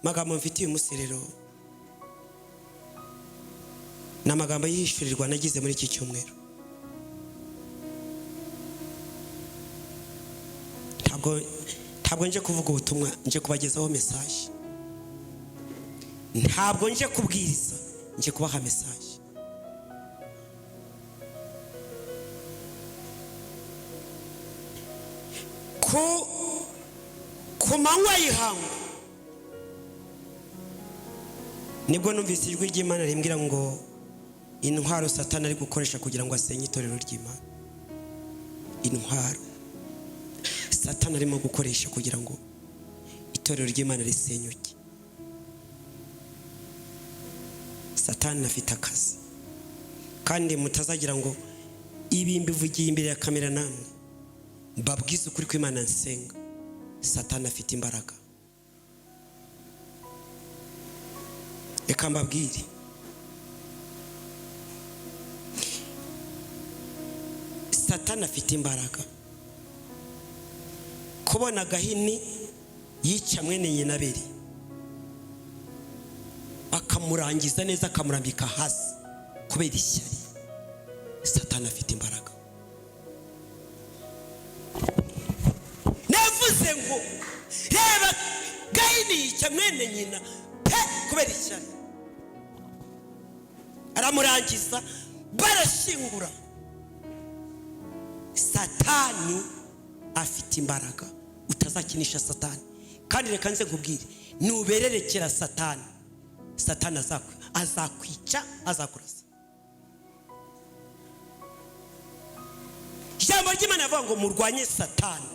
Magambo mfitiye umunsi rero ni amagambo yihishurirwa nagize muri iki cyumweru. Ntabwo nje kuvuga ubutumwa, nje kubagezaho message. Ntabwo nje kubwiriza, nje kubaha message. Ku manywa y'ihangu nibwo numvise ijwi ry'Imana rimbwira ngo intwaro Satani ari gukoresha kugira ngo asenye itorero ry'Imana, intwaro Satani arimo gukoresha kugira ngo itorero ry'Imana risenyuke. Satani afite akazi, kandi mutazagira ngo ibi mbivugiye imbere ya kamera namwe, mbabwize ukuri kw'Imana nsenga. Satani afite imbaraga. Reka mbabwire, Satani afite imbaraga. Kubona Gahini yica mwene nyina Abeli, akamurangiza neza, akamurambika hasi kubera ishyari, Satani afite imbaraga. Navuze ngo reba Gahini yica mwene nyina pe kubera ishyari, aramurangiza barashyingura. Satani afite imbaraga, utazakinisha Satani. Kandi reka nze nkubwire, nubererekera Satani, Satani azakwica, azakurasa. Ijambo ry'Imana rivuga ngo murwanye Satani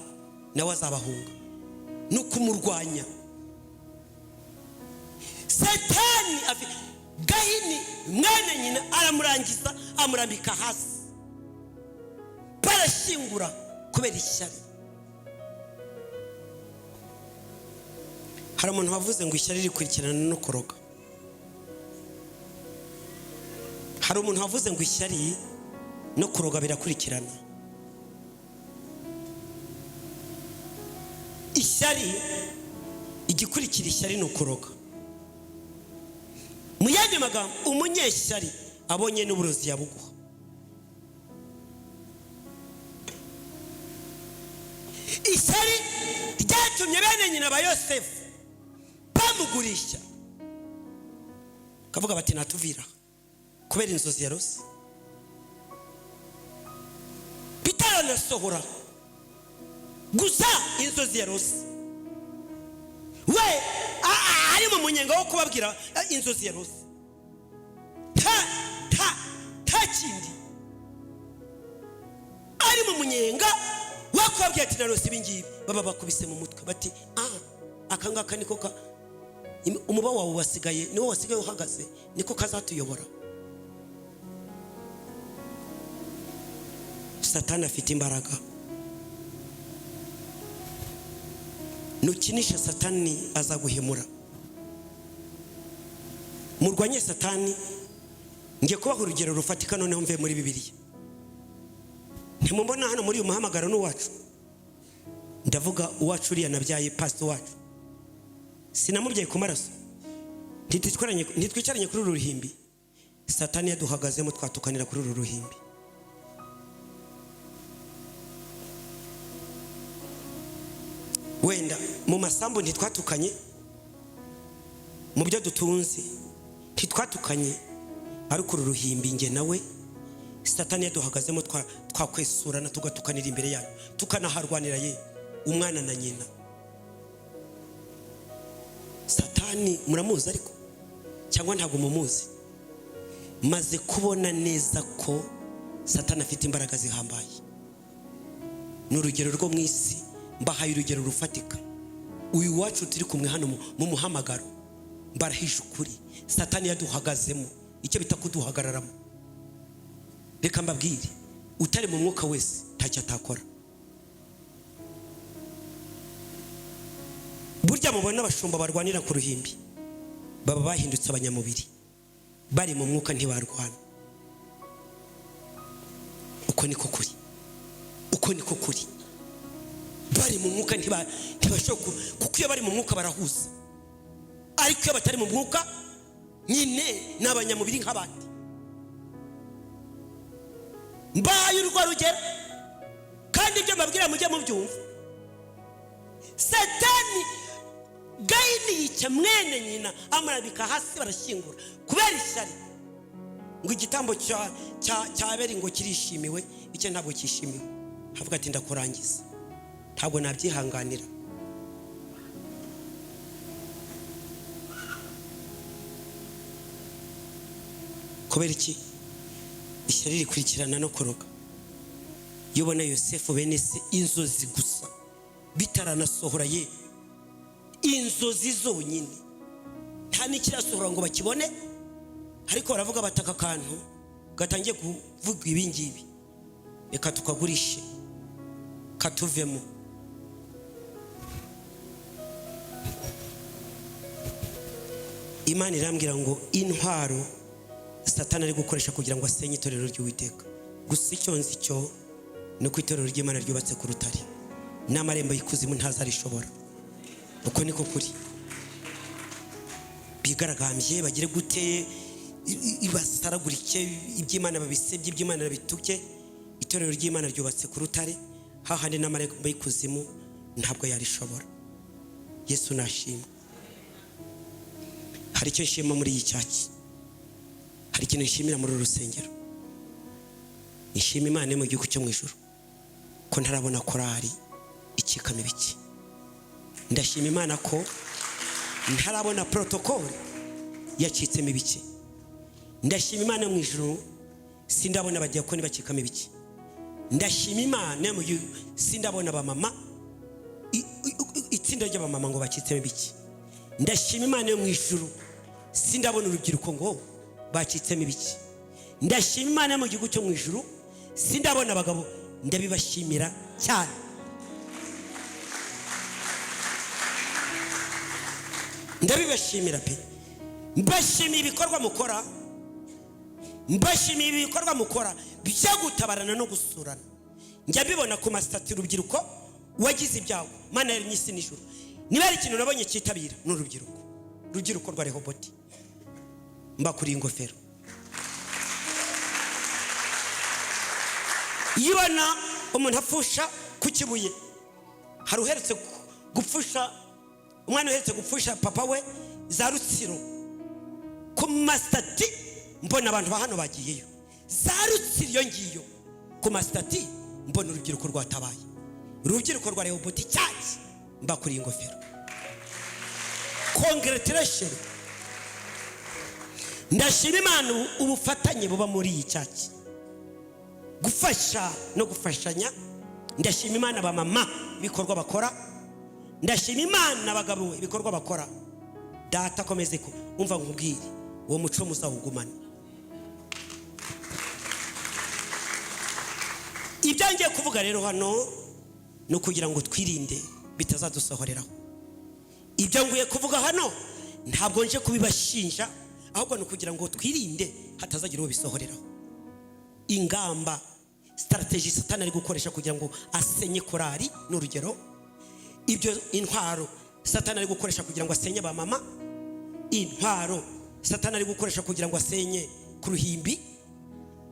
nawe azabahunga. Ni ukumurwanya. Satani Gahini mwene nyina aramurangiza, amurambika hasi, barashyingura kubera ishyari. Hari umuntu wavuze ngo ishyari rikurikirana no kuroga. Hari umuntu wavuze ngo ishyari no kuroga birakurikirana. Ishyari, igikurikira ishyari ni ukuroga. Mu yandi magambo, umunyeshyari abonye n'uburozi yabuguha. Ishyari ryatumye bene nyina ba Yosefu bamugurisha, kavuga bati natuvira kubera inzozi yarose bitaranasohora, gusa inzozi yarose we ari mu munyenga wo kubabwira inzozi yarose, nta kindi, ari mu munyenga wo kubabwira ati narose ibi ngibi. Baba bakubise mu mutwe bati aka ngaka niko ka umuba wawe wasigaye, niwo wasigaye uhagaze, niko kazatuyobora. Satani afite imbaraga. Nukinisha Satani azaguhemura. Murwanye Satani. Ngiye kubaha urugero rufatika noneho mve muri Bibiliya. Ntimumbona hano muri uyu muhamagaro n'uwacu, ndavuga uwacu uriya nabyaye, pastor wacu, sinamubyaye ku maraso, ntitwicaranye kuri uru ruhimbi. Satani yaduhagazemo twatukanira kuri uru ruhimbi. Wenda mu masambu ntitwatukanye, mu byo dutunze ntitwatukanye, ariko uru ruhimbi nge nawe Satani yaduhagazemo twakwesurana tugatukanira imbere yayo, tukanaharwanira ye umwana na nyina. Satani muramuzi ariko cyangwa ntabwo mumuzi? Maze kubona neza ko Satani afite imbaraga zihambaye. Ni urugero rwo mu isi, mbahaye urugero rufatika. Uyu wacu turi kumwe hano mu muhamagaro, mbarahije ukuri, Satani yaduhagazemo, icyo bita kuduhagararamo. Reka mbabwire, utari mu mwuka wese ntacyo atakora. Burya mubona abashumba barwanira ku ruhimbi baba bahindutse abanyamubiri, bari mu mwuka ntibarwana. Uko niko kuri, uko niko kuri. Bari mu mwuka ntibashobora, kuko iyo bari mu mwuka barahuza. Ariko iyo batari mu mwuka nyine ni abanyamubiri nk'abandi. Mbaye urwo rugero, kandi ibyo mbabwira mujye mubyumva. Satani, Gayini yica mwene nyina, amurabika hasi, barashyingura kubera ishyari, ngo igitambo cya Abeli ngo kirishimiwe, icyo ntabwo cyishimiwe. Havuga ati: "Ndakurangiza, ntabwo nabyihanganira." Kubera iki? Ishyari rikurikirana no kuroga. Iyo ubona Yosefu, bene se, inzozi gusa bitaranasohora, ye inzozi zonyine, nta n'ikirasohora ngo bakibone, ariko baravuga bati: "Aka kantu gatangiye kuvuga ibi ngibi, reka tukagurishe katuvemo." Imana irambwira ngo intwaro Satani ari gukoresha kugira ngo asenye itorero ry'Uwiteka. Gusa icyo nzi cyo ni uko itorero ry'Imana ryubatse ku rutare, n'amarembo y'ikuzimu ntazarishobora. Uko niko kuri. Bigaragambye, bagire gute, basaragurike, iby'Imana babisebye, iby'Imana babituke, itorero ry'Imana ryubatse ku rutare, hahandi n'amarembo y'ikuzimu ntabwo yarishobora. Yesu nashimwe. Hari icyo nshima muri iyi church, hari ikintu nshimira muri uru rusengero. Nshima Imana yo mu gihugu cyo mu ijuru ko ntarabona korari icikamo ibiki. Ndashima Imana ko ntarabona protocole yacitsemo ibiki. Ndashima Imana yo mu ijuru, sindabona abadiyakoni bacikamo ibiki. Ndashima Imana yo mu gihugu, sindabona abamama, itsinda ry'abamama ngo bacitsemo ibiki. Ndashima Imana yo mu ijuru, sindabona urubyiruko ngo bacitsemo ibiki. Ndashima Imana yo mu gihugu cyo mu ijuru, sindabona abagabo. Ndabibashimira cyane, ndabibashimira pe. Mbashimiye ibikorwa mukora, mbashimiye ibikorwa mukora byo gutabarana no gusurana. Njya mbibona ku ma status, urubyiruko wagize ibyago. Mana yaremye isi n'ijuru, niba hari ikintu nabonye cyitabira ni urubyiruko. Urubyiruko rwa Rehoboti, mbakuriye ingofero. Iyo ubona umuntu apfusha ku Kibuye, hari uherutse gupfusha umwana, uherutse gupfusha papa we za Rutsiro, ku ma status mbona abantu ba hano bagiyeyo za Rutsiro. Iyo ngiyo ku ma status mbona urubyiruko rwatabaye. Urubyiruko rwa Rehoboti Church, mbakuriye ingofero, congratulation. Ndashima Imana ubufatanye buba muri iyi church, gufasha no gufashanya. Ndashima Imana abamama ibikorwa bakora, ndashima Imana abagabo ibikorwa bakora. Data akomeze ko umva nkubwire, uwo muco muzawugumana. Ibyo ngiye kuvuga rero hano ni ukugira ngo twirinde bitazadusohoreraho. Ibyo nguye kuvuga hano ntabwo nje kubibashinja, ahubwo ni ukugira ngo twirinde hatazagira uwo bisohoreraho. Ingamba, strategy Satani ari gukoresha kugira ngo asenye korari ni urugero, ibyo intwaro Satani ari gukoresha kugira ngo asenye abamama, intwaro Satani ari gukoresha kugira ngo asenye ku ruhimbi.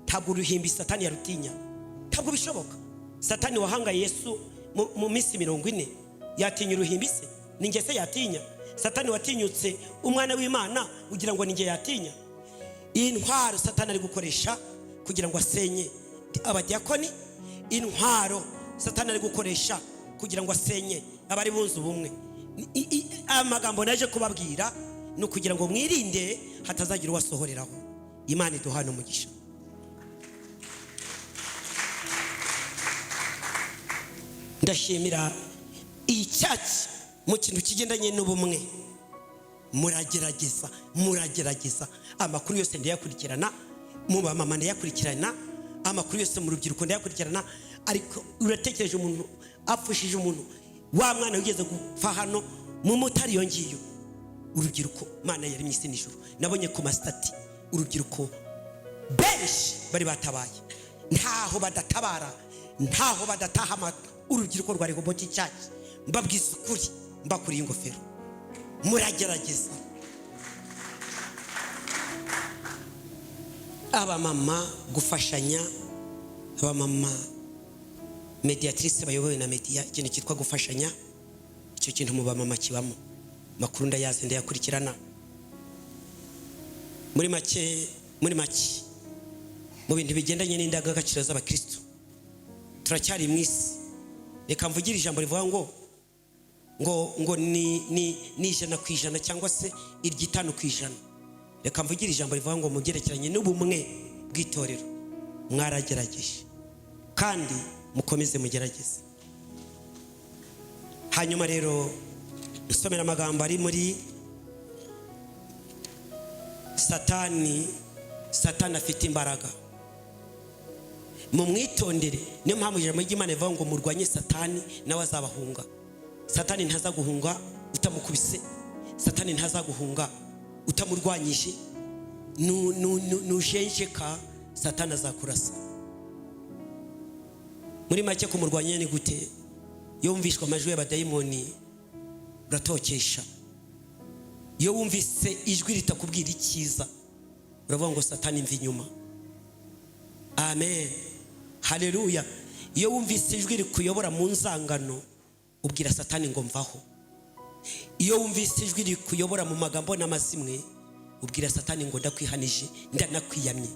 Ntabwo uruhimbi Satani yarutinya, ntabwo bishoboka. Satani wahangaye Yesu mu minsi 40 yatinya uruhimbi se? Ni njye se yatinya? Satani watinyutse umwana w'Imana, ugira ngo ni njye yatinya? Intwaro Satani ari gukoresha kugira ngo asenye abadiyakoni, intwaro Satani ari gukoresha kugira ngo asenye abari bunze ubumwe. Amagambo naje kubabwira ni ukugira ngo mwirinde hatazagira uwasohoreraho. Imana iduhana umugisha. Ndashimira iyi church mu kintu kigendanye n'ubumwe. Muragerageza, muragerageza. Amakuru yose ndayakurikirana mu bamama, ndayakurikirana amakuru yose mu rubyiruko, ndayakurikirana. Ariko uratekereje umuntu apfushije umuntu, wa mwana wigeze gupfa hano mu Mutari, iyo ngiyo, urubyiruko, Mana yaremye isi n'ijuru, nabonye ku ma status urubyiruko benshi bari batabaye. Ntaho badatabara, ntaho badataha amata. Urubyiruko rwa Rehoboti Church, mbabwiza ukuri, mbakuriye ingofero, muragerageza. Abamama gufashanya, abamama médiatrice bayobowe na media, ikintu cyitwa gufashanya, icyo kintu mu bamama kibamo. Makuru ndayazi, ndayakurikirana. Muri make, mu bintu bigendanye n'indangagaciro z'abakristo, turacyari mu isi. Reka mvugire ijambo rivuga ngo ni 100% cyangwa se iry'itanu ku ijana. Reka mvugire ijambo rivuga ngo mu byerekeranye n'ubumwe bw'itorero, mwaragerageje kandi mukomeze mugerageze. Hanyuma rero nsomera amagambo ari muri Satani. Satani afite imbaraga, mumwitondere. Niyo mpamvu ijambo ry'Imana rivuga ngo murwanye Satani, nawe azabahunga. Satani ntazaguhunga utamukubise, Satani ntazaguhunga utamurwanyije. Nujenjeka, Satani azakurasa. Muri make, kumurwanya ni gute? Iyo wumvishwe amajwi y'abadayimoni, uratokesha. Iyo wumvise ijwi ritakubwira icyiza, uravuga ngo: "Satani, mva inyuma." Amen, haleluya. Iyo wumvise ijwi rikuyobora mu nzangano, ubwira Satani ngo: "Mvaho." Iyo wumvise ijwi rikuyobora mu magambo n'amazimwe, ubwira Satani ngo: "Ndakwihanije, ndanakwiyamye."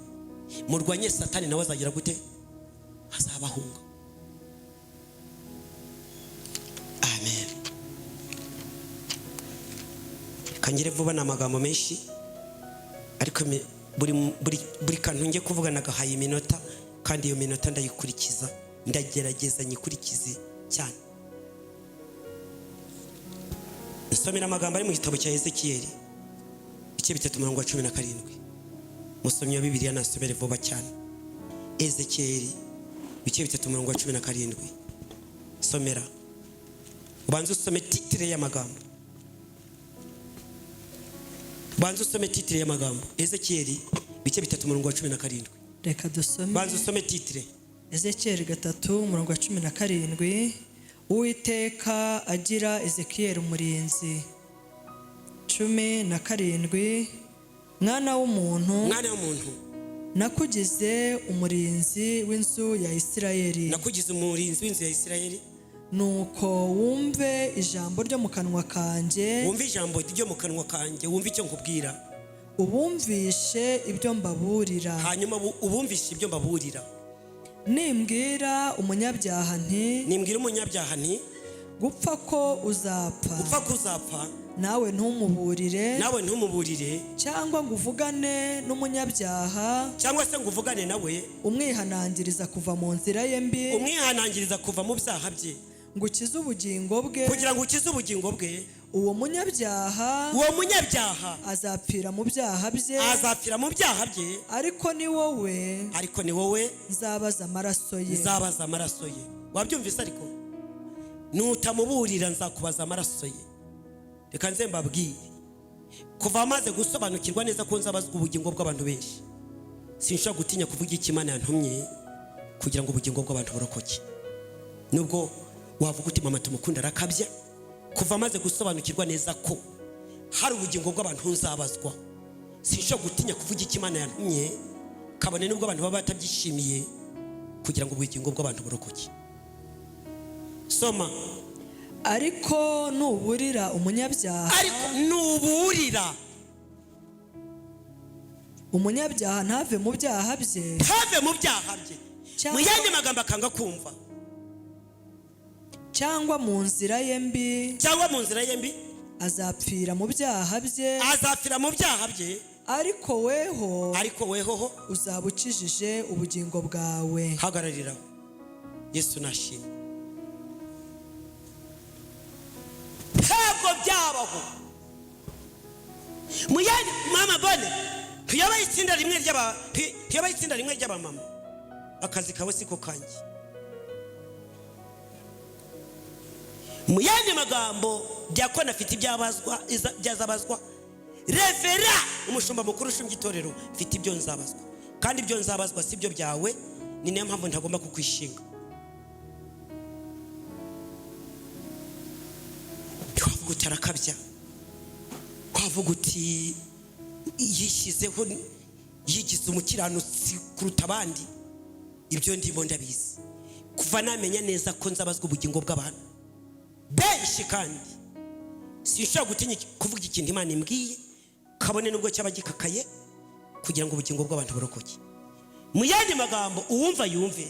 Murwanye Satani, nawe azagira gute? Azabahunga. Amen. Reka ngire vuba, ni amagambo menshi, ariko buri kantu ngiye kuvuga nagahaye iminota, kandi iyo minota ndayikurikiza, ndagerageza nyikurikize cyane. Nsomera amagambo ari mu gitabo cya Ezekiyeli, ibice 3, umurongo wa 17. Musomyi wa Bibiliya nasomere vuba cyane. Ezekiyeli, ibice 3, umurongo wa 17. Somera, ubanze usome titre y'amagambo, ubanze usome titre y'amagambo. Ezekiyeli, ibice 3, umurongo wa 17. Reka dusome. Banza usome titre. Ezekiyeli 3, umurongo wa 17. Uwiteka agira Ezekiyeli umurinzi. 17. Mwana w'umuntu, Mwana w'umuntu, nakugize umurinzi w'inzu ya Isirayeli. Nakugize umurinzi w'inzu ya Isirayeli. Nuko wumve ijambo ryo mu kanwa kanjye. Wumve ijambo ryo mu kanwa kanjye, wumve icyo nkubwira. Ubumvishe ibyo mbaburira. Hanyuma ubumvishe ibyo mbaburira. Nimbwira umunyabyaha nti: Nimbwira umunyabyaha nti: "Gupfa ko uzapfa," "Gupfa kuzapfa," nawe ntumuburire, nawe ntumuburire, cyangwa ngo uvugane n'umunyabyaha, cyangwa se ngo uvugane nawe, umwihanangiriza kuva mu nzira ye mbi, umwihanangiriza kuva mu byaha bye, ngo ukize ubugingo bwe, kugira ngo ukize ubugingo bwe, uwo munyabyaha uwo munyabyaha azapfira mu byaha bye, azapfira mu byaha bye, ariko ni wowe ariko ni wowe nzabaza amaraso ye. Nzabaza amaraso ye. Wabyumvise? Ariko nutamuburira, nzakubaza amaraso ye. Reka nze mbabwire, kuva amaze gusobanukirwa neza ko nzabazwa ubugingo bw'abantu benshi, sinshobora gutinya kuvuga icyo Imana yantumye kugira ngo ubugingo bw'abantu burokoke, nubwo wavuga uti: "Mama tumukunda arakabya." Kuva amaze gusobanukirwa neza ko hari ubugingo bw'abantu nzabazwa, sinshobora gutinya kuvuga icyo Imana yantumye, kabone nubwo abantu baba batabyishimiye, kugira ngo ubugingo bw'abantu burokoke. Soma. Ariko nuburira umunyabyaha, Ariko nuburira umunyabyaha ntave mu byaha bye, ntave mu byaha bye, mu yandi magambo akanga kumva, cyangwa mu nzira ye mbi, cyangwa mu nzira ye mbi, azapfira mu byaha bye, azapfira mu byaha bye, ariko weho ariko wehoho uzaba ukijije ubugingo bwawe. Hagarariraho. Yesu nashimwe. Ntabwo byabaho. Mu yandi, mama bone ntiyabaye itsinda rimwe ry'abamama. Akazi kawe siko kanjye. Mu yandi magambo, diakoni afite ibyabazwa, byazabazwa. Reverend, umushumba mukuru ushinzwe itorero, mfite ibyo nzabazwa, kandi ibyo nzabazwa si byo byawe. Ni nayo mpamvu ntagomba kukwishinga. Twavuga uti: "Arakabya." Twavuga uti: "Yishyizeho." Yigize umukiranutsi kuruta abandi. Ibyo ndimo ndabizi kuva namenya neza ko nzabazwa ubugingo bw'abantu benshi, kandi sinshobora gutinya kuvuga ikintu Imana imbwiye, kabone nubwo cyaba gikakaye, kugira ngo ubugingo bw'abantu burokoke. Mu yandi magambo, uwumva yumve,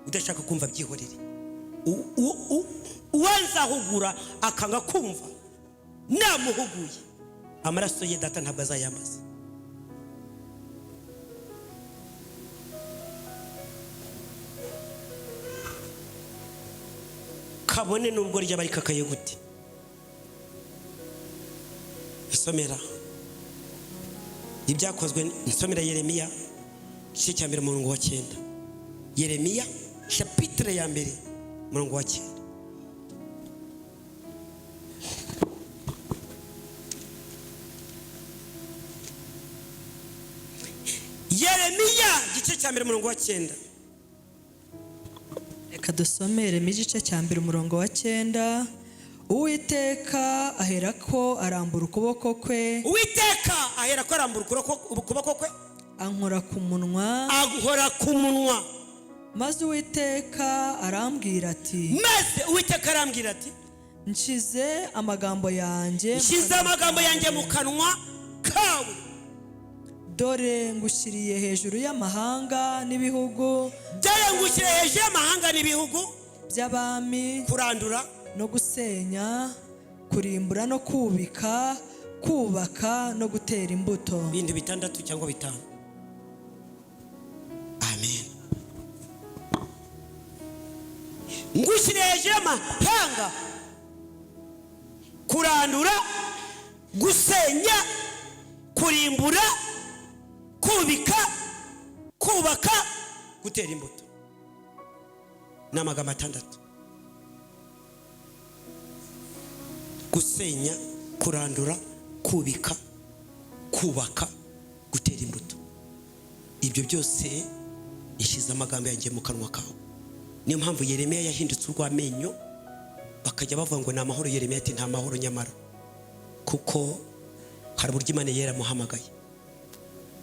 udashaka kumva byihorere. Uwanzahugura akanga kumva namuhuguye, amaraso ye Data ntabwo azayamaza. Kabone nubwo ryaba rikakaye gute. Nsomera Ibyakozwe, nsomera Yeremiya igice cya 1, umurongo wa 9. Yeremiya chapitre ya 1, umurongo wa 9. Yeremiya igice cya 1, umurongo wa 9. Reka dusome Yeremiya igice cya 1, umurongo wa 9. Uwiteka aherako arambura ukuboko kwe, Uwiteka ahera ko arambura ukuboko kwe, ankora ku munwa, ankora ku munwa. Maze Uwiteka arambwira ati: Maze Uwiteka arambwira ati: Nshyize amagambo yanjye mu Nshyize kanwa amagambo yanjye mu kawe. kanwa kawe. Dore ngushyiriye hejuru y'amahanga n'ibihugu, Dore ngushyiriye hejuru y'amahanga n'ibihugu, by'abami, kurandura no gusenya, kurimbura no kubika, kubaka no gutera imbuto. Ibintu bitandatu cyangwa bitanu. Amen. Ngushyiriye hejuru y'amahanga, kurandura, gusenya, kurimbura, kubika, kubaka, gutera imbuto. Ni amagambo atandatu: gusenya, kurandura, kubika, kubaka, gutera imbuto. Ibyo byose nshyize amagambo yanjye mu kanwa kawe. Niyo mpamvu Yeremiya yahindutse urw'amenyo, bakajya bavuga ngo ni amahoro. Yeremiya ati: "Nta mahoro." Nyamara kuko hari uburyo Imana yari yaramuhamagaye,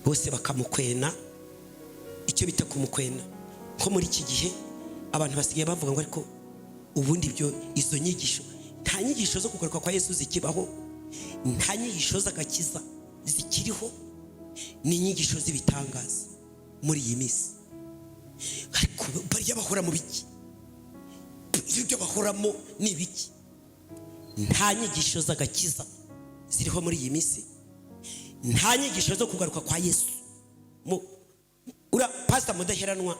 bose bakamukwena. Icyo bita kumukwena, nko muri iki gihe abantu basigaye bavuga ngo: "Ariko ubundi ibyo, izo nyigisho, nta nyigisho zo kugaruka kwa Yesu zikibaho, nta nyigisho z'agakiza zikiriho, ni inyigisho z'ibitangaza muri iyi minsi. Ariko bariya bahora mu biki? Ibyo bahoramo ni ibiki?" Nta nyigisho z'agakiza ziriho muri iyi minsi, nta nyigisho zo kugaruka kwa Yesu. Ura Pasita Mudaheranwa,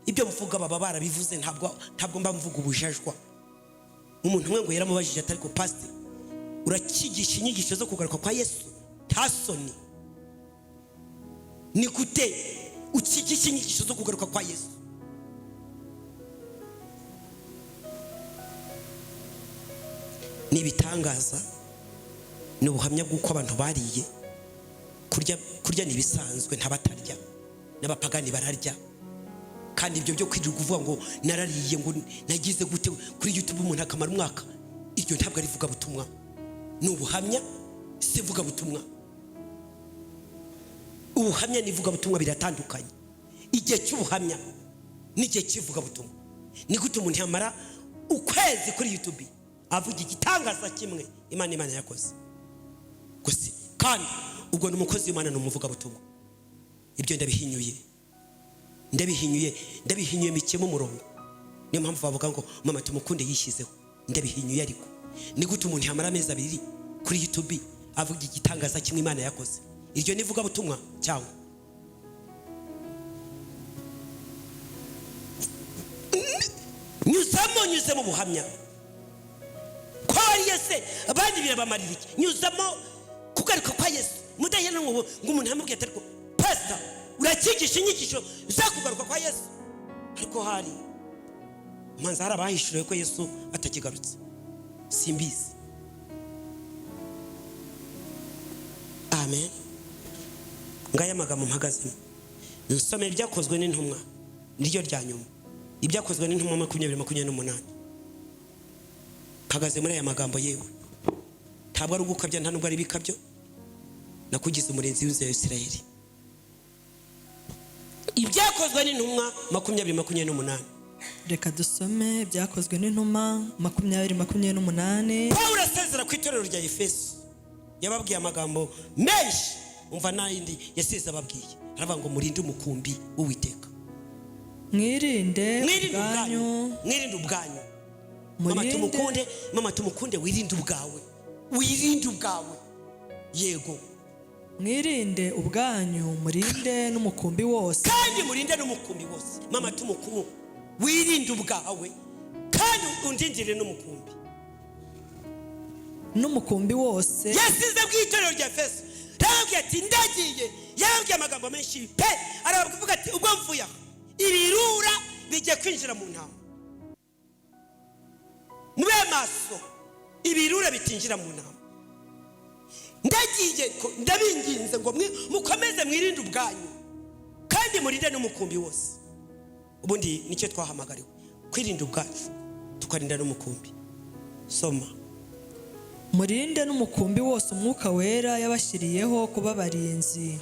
ibyo mvuga baba barabivuze, ntabwo mba mvuga ubujajwa. Umuntu umwe ngo yaramubajije ati: "Ariko pasita, urakigisha inyigisho zo kugaruka kwa Yesu, nta soni? Ni gute ukigisha inyigisho zo kugaruka kwa Yesu?" Ni ibitangaza, ni ubuhamya bw'uko abantu bariye. Kurya, kurya ni ibisanzwe, ntabatarya n'abapagani bararya. Kandi ibyo byo kwirirwa uvuga ngo narariye, ngo nagize gute kuri YouTube, umuntu akamara umwaka, iryo ntabwo ari ivugabutumwa, ni ubuhamya, si ivugabutumwa. Ubuhamya n'ivugabutumwa biratandukanye. Igihe cy'ubuhamya n'igihe cy'ivugabutumwa. Ni gute umuntu yamara ukwezi kuri YouTube avuga igitangaza kimwe Imana yakoze gusa? Kandi ubwo ni umukozi w'Imana, ni umuvugabutumwa? Ibyo ndabihinyuye, ndabihinyuye, ndabihinyuye, mikemo umurongo. Niyo mpamvu bavuga ngo mama tumukunde yishyizeho. Ndabihinyuye. Ariko ni gute umuntu yamara amezi 2 kuri YouTube avuga igitangaza kimwe Imana yakoze? Iryo ni ivugabutumwa cyangwa nyuzamo, nyuzemo ubuhamya ko ari Yesu, abandi birabamarira iki? Nyuzamo kugaruka kwa Yesu. Mudahena ngo umuntu yamubwiye ati: "Ariko pasita, urakigisha inyigisho zo kugaruka kwa Yesu?" Ariko hari manza hari abahishuriwe ko Yesu atakigarutse, simbizi. Amen. Ngaya amagambo mpagazemo. Nsomera Ibyakozwe n'Intumwa, niryo rya nyuma. Ibyakozwe n'Intumwa 20:28. Mpagaze muri aya magambo. Yewe, ntabwo ari ugukabya, nta nubwo ari ibikabyo. Nakugize umurinzi w'inzu ya Isirayeli. Ibyakozwe n'Intumwa 20:28. Reka dusome Ibyakozwe n'Intumwa 20:28. Pawulo asezera ku itorero rya Efeso yababwiye amagambo menshi. Umva n'ayindi yasize ababwiye, aravuga ngo: "Murinde umukumbi w'Uwiteka." Mwirinde Mwirinde ubwanyu. ubwanyu. Mwirinde ubwanyu, mama. Murinde. Tumukunde, mama, tumukunde. Wirinde ubwawe, wirinde ubwawe, yego. Mwirinde ubwanyu, murinde n'umukumbi wose. Kandi murinde n'umukumbi wose. Mama tumukunde, wirinde ubwawe kandi undindire n'umukumbi. N'umukumbi wose. Yasize bw'itorero rya Efeso, yarababwiye ati: "Ndagiye." Yarababwiye amagambo menshi pe. Aravuga ati: "Ubwo mvuye aha, ibirura bigiye kwinjira mu ntama. Mube maso ibirura bitinjira mu ntama. Ndagiye, ndabinginze ngo mukomeze mwirinde ubwanyu kandi murinde n'umukumbi wose." Ubundi nicyo twahamagariwe, kwirinda ubwacu tukarinda n'umukumbi. Soma. Murinde n'umukumbi wose Umwuka Wera yabashyiriyeho kuba abarinzi,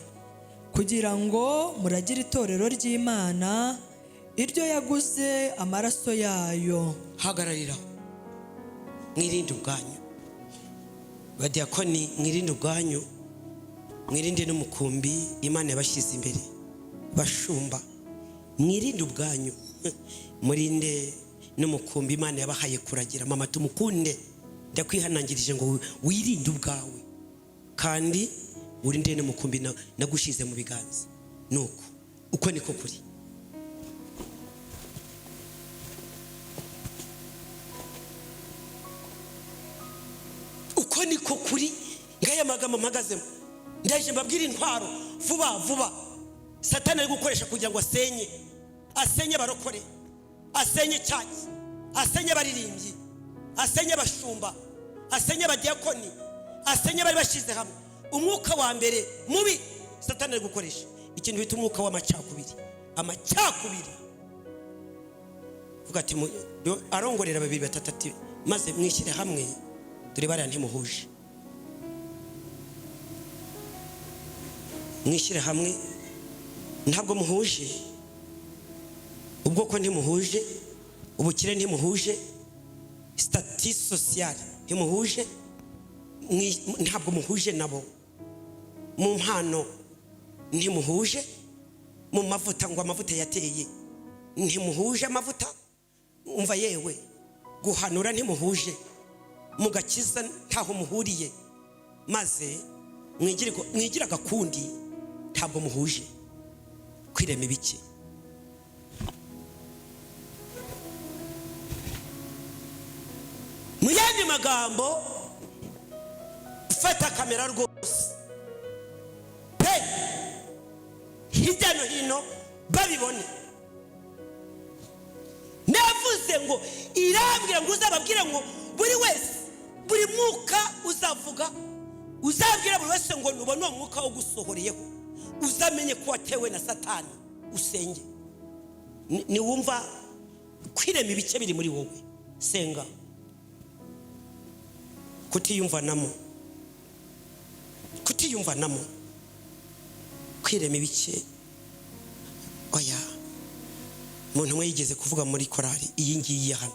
kugira ngo muragire itorero ry'Imana, iryo yaguze amaraso yayo. Hagarariraho. Mwirinde ubwanyu, badiyakoni, mwirinde ubwanyu, mwirinde n'umukumbi Imana yabashyize imbere. Bashumba, mwirinde ubwanyu, murinde n'umukumbi Imana yabahaye kuragira. Mama tumukunde, ndakwihanangirije ngo wirinde ubwawe kandi urinde n'umukumbi nagushyize mu biganza. Nuko uko niko kuri. Uko niko kuri. Ngaya magambo mpagazemo, ndaje mbabwire intwaro vuba vuba Satani ari gukoresha kugira ngo asenye, asenye abarokore, asenye church, asenye abaririmbyi, asenye abashumba, asenye abadiyakoni, asenye abari bashyize hamwe. Umwuka wa mbere mubi Satani ari gukoresha, ikintu bita umwuka w'amacakubiri. Amacakubiri, vuga ati arongorera babiri, batatu, ati: "Maze mwishyire hamwe, dore bariya ntimuhuje. Mwishyire hamwe, ntabwo muhuje ubwoko, ntimuhuje ubukire, ntimuhuje statut social, ntimuhuje ntabwo muhuje nabo mu mpano, ntimuhuje mu mavuta, ngo amavuta yateye, ntimuhuje amavuta. Umva yewe, guhanura ntimuhuje, mu gakiza ntaho muhuriye. Maze mwigire agakundi, ntabwo muhuje." Kwirema ibiki. Mu yandi magambo, fata kamera rwose pe, hirya no hino babibone. Navuze ngo irambwira ngo uzababwire ngo buri wese, buri mwuka uzavuga, uzabwira buri wese ngo nubona uwo mwuka ugusohoreyeho, uzamenye ko watewe na Satani, usenge. Niwumva kwirema ibice biri muri wowe, senga. Kutiyumvanamo, kutiyumvanamo, kwirema ibice, oya. Umuntu umwe yigeze kuvuga muri korari iyi ngiyi ya hano,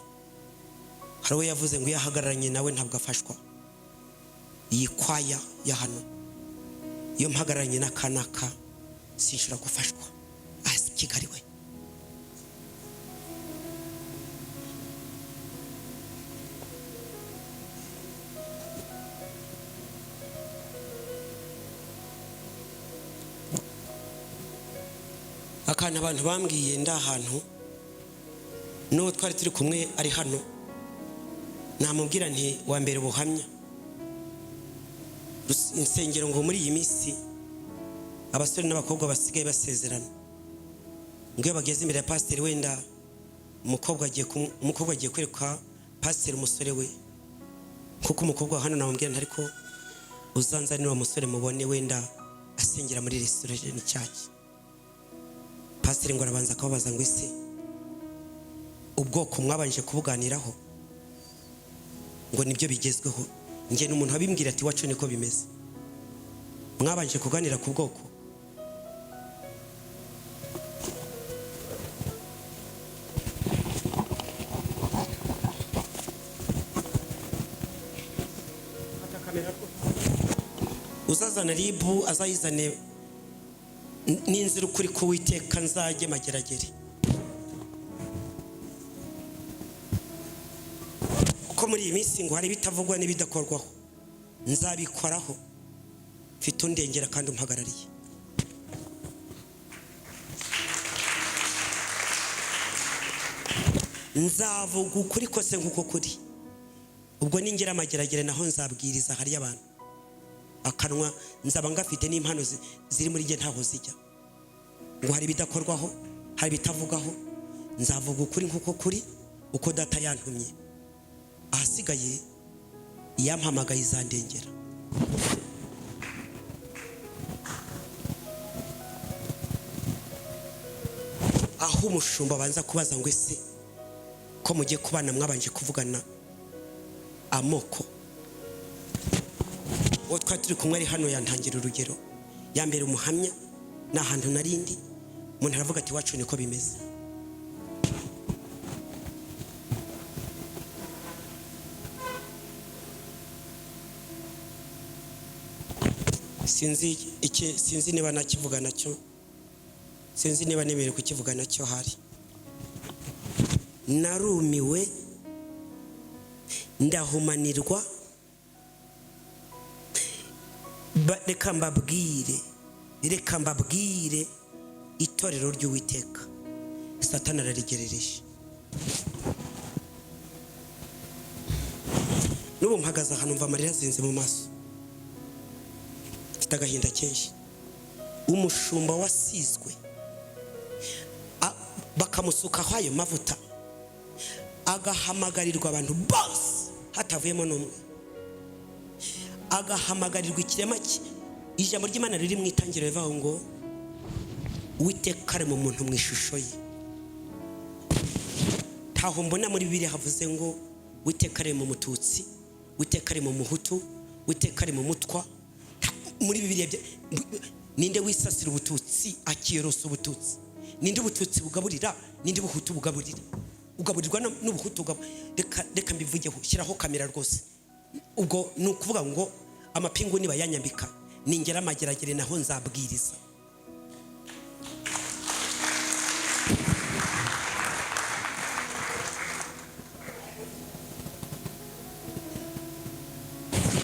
hari uwo yavuze ngo iyo ahagararanye nawe ntabwo afashwa. Iyi kwaya ya hano, iyo mpagararanye n'akanaka sinshobora gufashwa. Aha si Kigali we. Akantu abantu bambwiye, ndi ahantu n'uwo twari turi kumwe ari hano, namubwira nti: "Wa mbere ubuhamya." Insengero ngo muri iyi minsi abasore n'abakobwa basigaye basezerana, ngo iyo bageze imbere ya pasiteri, wenda umukobwa agiye kwereka pasiteri umusore we, kuko umukobwa wa hano namubwira nti: "Ariko uzanzanire uwo musore mubone, wenda asengera muri Restoration Church." Pasiteri ngo arabanza akababaza ngo: "Ese ubwoko mwabanje kubuganiraho?" Ngo nibyo bigezweho. Njye n'umuntu wabimbwira ati: "Iwacu niko bimeze." Mwabanje kuganira ku bwoko? Uzazana RIB azayizane n'inzira ukuri k'Uwiteka, nzajye Mageragere, kuko muri iyi minsi ngo hari ibitavugwa n'ibidakorwaho. Nzabikoraho, mfite undengera kandi umpagarariye. Nzavuga ukuri kose nk'uko kuri. Ubwo ningera Mageragere naho nzabwiriza, hari abantu akanwa nzaba ngafite n'impano ziri muri njye ntaho zijya. Ngo hari ibidakorwaho, hari ibitavugaho. Nzavuga ukuri nk'uko kuri, uko Data yantumye. Ahasigaye iyampamagaye izandengera. Aho umushumba abanza kubaza ngo: "Ese ko mugiye kubana, mwabanje kuvugana amoko?" Uwo twari turi kumwe ari hano yantangira urugero, yambere umuhamya. Ni ahantu narindi, umuntu aravuga ati: "Iwacu niko bimeze." Sinzi iki, sinzi niba nakivuga nacyo, sinzi niba nemerewe kukivuga nacyo. Hari narumiwe, ndahumanirwa. Reka mbabwire, reka mbabwire, itorero ry'Uwiteka Satani ararigerereje. N'ubu mpagaze ahantu mva amarira azinze mu maso, mfite agahinda kenshi. Umushumba wasizwe, bakamusukaho ayo mavuta, agahamagarirwa abantu bose hatavuyemo n'umwe, agahamagarirwa ikirema cye. Ijambo ry'Imana riri mu Itangiriro rivuga ngo: "Uwiteka ari mu muntu mu ishusho ye." Ntaho mbona muri Bibiliya havuze ngo Uwiteka ari mu Mututsi, Uwiteka ari mu Muhutu, Uwiteka ari mu Mutwa. Muri Bibiliya ninde wisasira ubututsi akiyorosa ubututsi? Ninde ubututsi bugaburira? Ninde ubuhutu bugaburira? Ugaburirwa n'ubuhutu. Reka mbivugeho, shyiraho kamera rwose. Ubwo ni ukuvuga ngo amapingu nibayanyambika, ningera Mageragere naho nzabwiriza.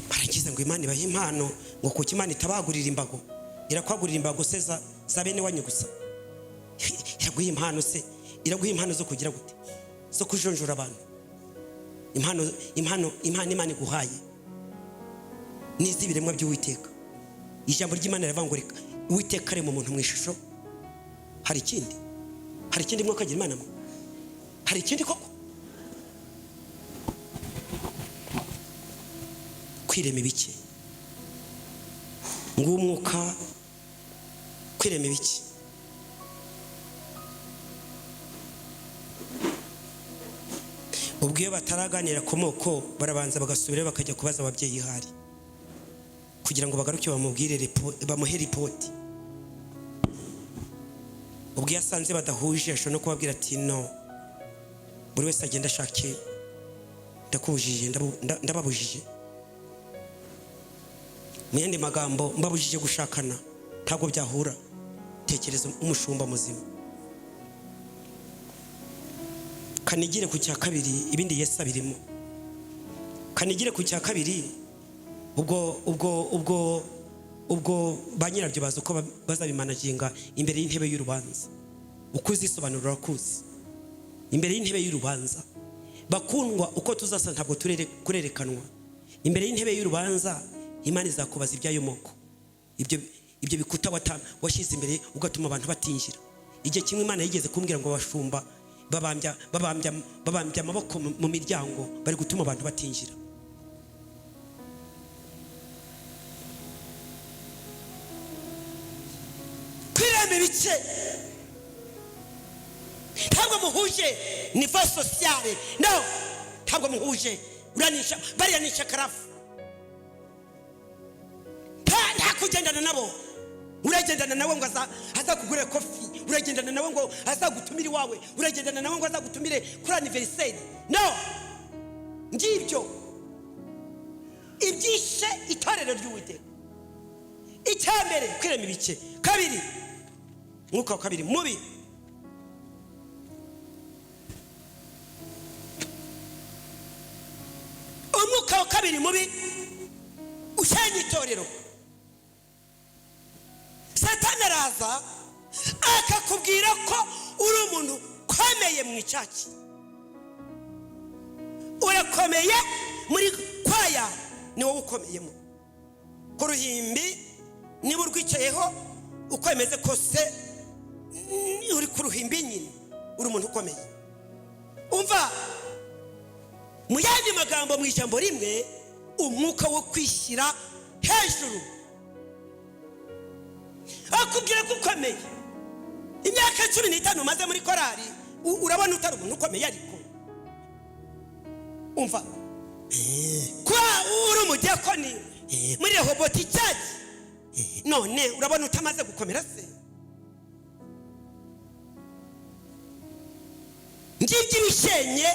Barangiza ngo Imana ibahe impano, ngo kuko Imana itabagurira imbago. Irakwagurira imbago se za bene wanyu gusa? Iraguha impano se, iraguha impano zo kugira gute? Zo kujonjora abantu? Impano, impano, impano Imana iguhaye n'iz'ibiremwa by'Uwiteka. Ijambo ry'Imana riravuga ngo: "Reka Uwiteka ari mu muntu mu ishusho." Hari ikindi? Hari ikindi mwakagira Imana mwe? Hari ikindi koko? Kwirema ibike, ng'umwuka, kwirema ibiki. Ubwo iyo bataraganira ku moko, barabanza bagasubirayo, bakajya kubaza ababyeyi ihari kugira ngo bagaruke bamubwire, bamuhe ripoti. Ubwo iyo asanze badahuje, ashobora no kubabwira ati: "No, buri wese agenda ashake, ndakubujije, ndababujije." Mu yandi magambo, mbabujije gushakana, ntabwo byahura. Tekereza umushumba muzima. Kanigire ku cya kabiri, ibindi Yesu abirimo. Kanigire ku cya kabiri. Ubwo ba nyirabyo bazi uko bazabimanaginga imbere y'intebe y'urubanza. Uko uzisobanura urakuzi imbere y'intebe y'urubanza. Bakundwa, uko tuzasa ntabwo kurerekanwa imbere y'intebe y'urubanza. Imana izakubaza iby'ayo moko, ibyo bikuta washyize imbere ugatuma abantu batinjira. Igihe kimwe Imana yigeze kumbwira ngo abashumba babambya amaboko mu miryango, bari gutuma abantu batinjira. Kwirema ibice, ntabwo muhuje niveau sociale, no, ntabwo muhuje. Uranisha bariya nisha karafu, nta kugendana nabo. Uragendana nawe ngo azakugurire coffee, uragendana nawe ngo azagutumire iwawe, uragendana nawe ngo azagutumire kuri anniversaire? No, ngibyo ibyishe itorero ry'Uwiteka. Icya mbere, kwirema ibice. Kabiri, mwuka wa kabiri mubi, umwuka wa kabiri mubi usenya itorero. Satani araza akakubwira ko uri umuntu ukomeye mu icaki, urakomeye muri kwaya, ni wowe ukomeyemo ku ruhimbi, niba urwicayeho uko bimeze kose, uri ku ruhimbi nyine, uri umuntu ukomeye. Umva, mu yandi magambo, mu ijambo rimwe, umwuka wo kwishyira hejuru. Akubwira ko ukomeye. Imyaka 15 umaze muri korari, urabona utari umuntu ukomeye? Ariko umva, kuba uri umudiyakoni muri Rehoboti Church, none urabona utamaze gukomera se? Ngibyo ibishenye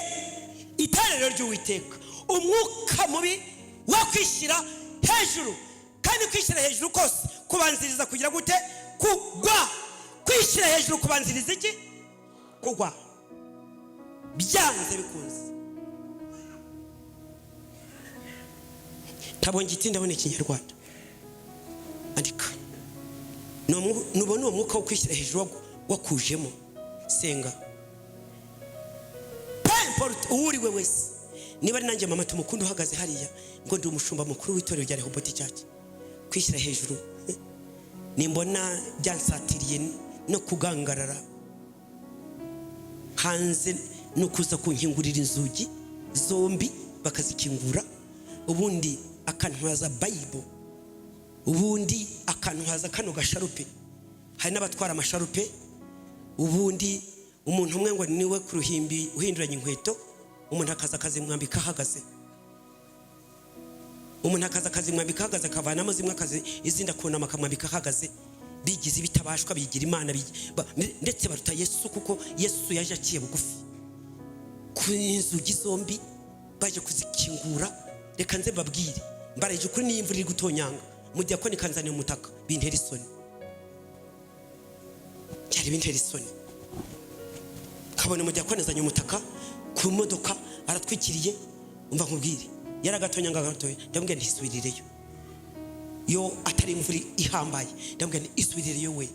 itorero ry'Uwiteka, umwuka mubi wo kwishyira hejuru. Kandi kwishyira hejuru kose kubanziriza kugira gute? Kugwa. Kwishyira hejuru kubanziriza iki? Kugwa, byanze bikunze. Ntabwo ngiti, ndabona Ikinyarwanda. Andika. Nubona uwo mwuka wo kwishyira hejuru wakujemo, senga. Peu importe uwo uri we wese, niba ari nanjye mama tumukunda uhagaze hariya ngo ndi umushumba mukuru w'itorero rya Rehoboti Church, kwishyira hejuru nimbona byansatiriye no kugangarara hanze, no kuza kunkingurira inzugi zombi bakazikingura, ubundi akantwaza Bible, ubundi akantwaza kano gasharupe. Hari n'abatwara amasharupe. Ubundi umuntu umwe ngo niwe ku ruhimbi uhinduranya inkweto, umuntu akaza akazimwambika ahagaze, umuntu akaza akazimwambika ahagaze, akavanamo zimwe akazi, izindi akunama akamwambika ahagaze. Bigize ibitabashwa, bigira Imana, ndetse baruta Yesu, kuko Yesu yaje aciye bugufi. Ku inzugi zombi baje kuzikingura. Reka nze mbabwire, mbaraje ukuri, niyo imvura iri gutonyanga, mudiyakoni kanzaniye umutaka, bintera isoni, byari bintera isoni. Kabone umudiyakoni azanye umutaka ku modoka aratwikiriye. Umva nkubwire, yari agatonyanga gatoya, ndamubwira nti isubirireyo. Yo atari imvura ihambaye, ndamubwira nti isubirireyo we.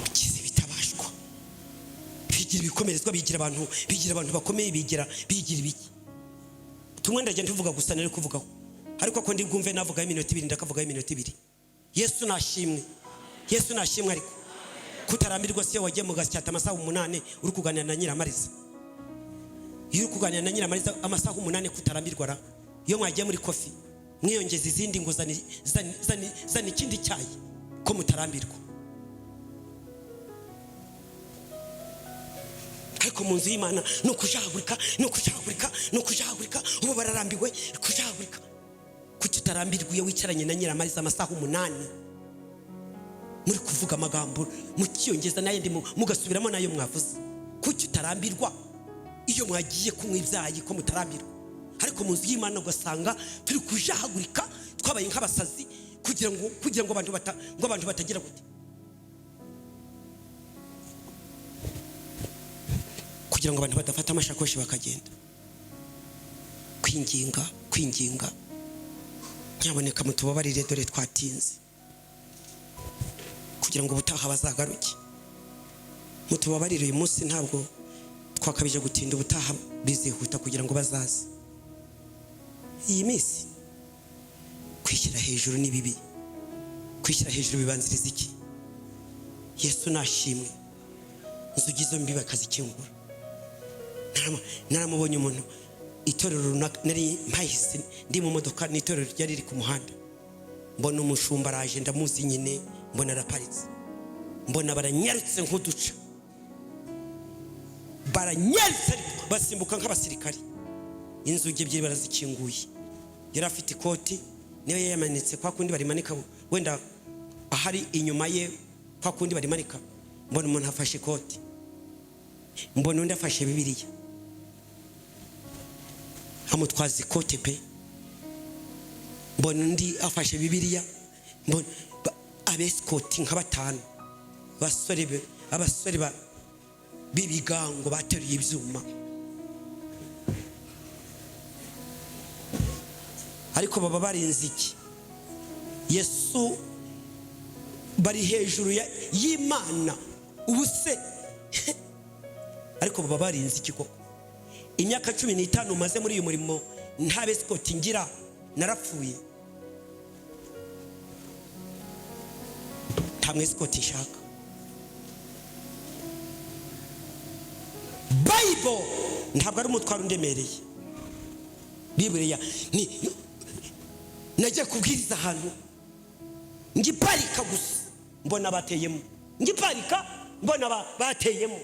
Bigize ibitabashwa, bigira ibikomerezwa, bigira abantu bakomeye, bigira ibiki. Tumwe ndagenda tuvuga gusa, nari kuvugaho, ariko ko ndi bwumve navugaho iminota 2, ndakavugaho iminota 2. Yesu nashimwe, Yesu nashimwe. Ariko kutarambirwa, siyo wagiye mu Gasyata amasaha 8 uri kuganira na Nyiramariza? Iyo uri kuganira na Nyiramariza amasaha 8, kutarambirwa ra? Iyo mwagiye muri coffee mwiyongeza izindi ngo zani zani zani zani ikindi cyayi, ko mutarambirwa? Ariko mu nzu y'Imana ni ukujahagurika, ni ukujahagurika, ni ukujahagurika. Ubu bararambiwe kujahagurika. Kuki utarambirwa iyo wicaranye na Nyiramariza amasaha 8, muri kuvuga amagambo, mukiyongeza n'ayandi, mugasubiramo n'ayo mwavuze? Kuki utarambirwa iyo mwagiye kunywa ibyayi, ko mutarambirwa? Ariko mu nzu y'Imana ugasanga turi kujahagurika, twabaye nk'abasazi, kugira ngo abantu batagira gute? Kugira ngo abantu badafata amashakoshi bakagenda. Kwinginga, kwinginga, nyaboneka mutubabarire, dore twatinze, kugira ngo ubutaha bazagaruke. Mutubabarire, uyu munsi ntabwo twakabije gutinda, ubutaha bizihuta kugira ngo bazaze. Iyi minsi kwishyira hejuru ni bibi. Kwishyira hejuru bibanziriza iki? Yesu nashimwe. Inzugi zombi bakazikingura. Naramubonye umuntu, itorero runaka nari mpahise ndi mu modoka, n'itorero ryari riri ku muhanda, mbona umushumba araje, ndamuzi nyine, mbona araparitse, mbona baranyarutse nk'uduca, baranyarutse ariko basimbuka nk'abasirikari, inzugi ebyiri barazikinguye. Yari afite ikoti, niyo yamanitse kwa kundi barimanika, wenda ahari inyuma ye kwa kundi barimanika. Mbona umuntu afashe ikoti, mbona undi afashe Bibiliya. Amutwaza ikote pe. Mbona undi afashe Bibiliya, mbona abesikoti nka batanu, abasore abasore b'ibigango bateruye ibyuma. Ariko baba barinze iki? Yesu bari hejuru y'Imana ubu se? Ariko baba barinze iki koko? Imyaka 15 maze muri uyu murimo nta besikoti ngira, narapfuye. Nta mwesikoti nshaka. Bible ntabwo ari umutwaro undemereye. Bibiliya ni nagiye kubwiriza ahantu, ngiparika gusa mbona bateyemo, ngiparika mbona bateyemo.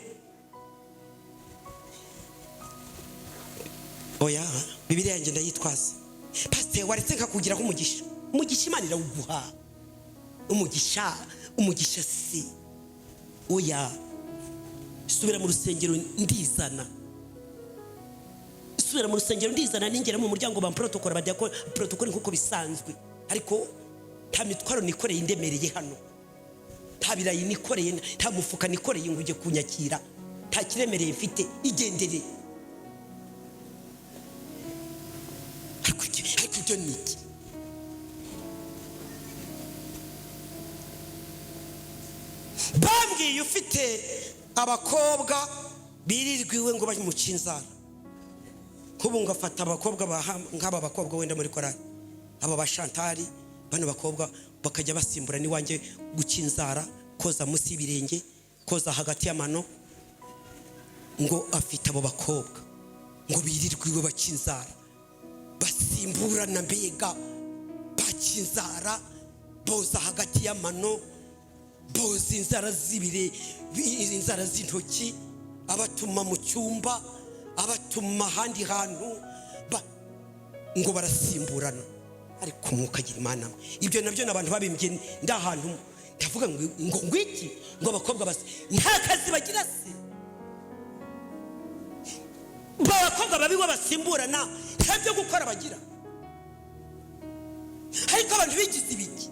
Oya, Bibiliya yanjye ndayitwaza. Pasiteri, waretse nkakugiraho umugisha. Umugisha Imana irawuguha. Umugisha, umugisha si oya. Subira mu rusengero ndizana, subira mu rusengero ndizana. Ningera mu muryango ba protocole, bajya ko protocole nk'uko bisanzwe, ariko nta mitwaro nikoreye indemereye hano, nta birayi nikoreye, nta mufuka nikoreye ngo ujye kunyakira, nta kiremereye mfite. Igendere. Ariko ibyo ni iki? Bambwiye ufite abakobwa birirwa iwe ngo bamuce inzara. Nk'ubu ngafata abakobwa nk'aba bakobwa wenda muri korali, aba ba Shantari, bano bakobwa bakajya basimbura n'iwanjye guca inzara, koza munsi y'ibirenge, koza hagati y'amano, ngo afite abo bakobwa ngo birirwe iwe baca inzara, basimburana, mbega baca inzara, boza hagati y'amano, boza inzara z'ibire, inzara z'intoki, abatuma mu cyumba, abatuma ahandi hantu, ngo barasimburana. Ariko umwuka agira Imana mwe. Ibyo nabyo ni abantu babimbye. Ndi ahantu ndavuga ngo ngwiki, ngo abakobwa basi nta kazi bagira se? Abakobwa babiwe basimburana nta byo gukora bagira? Ariko abantu bigize ibiki?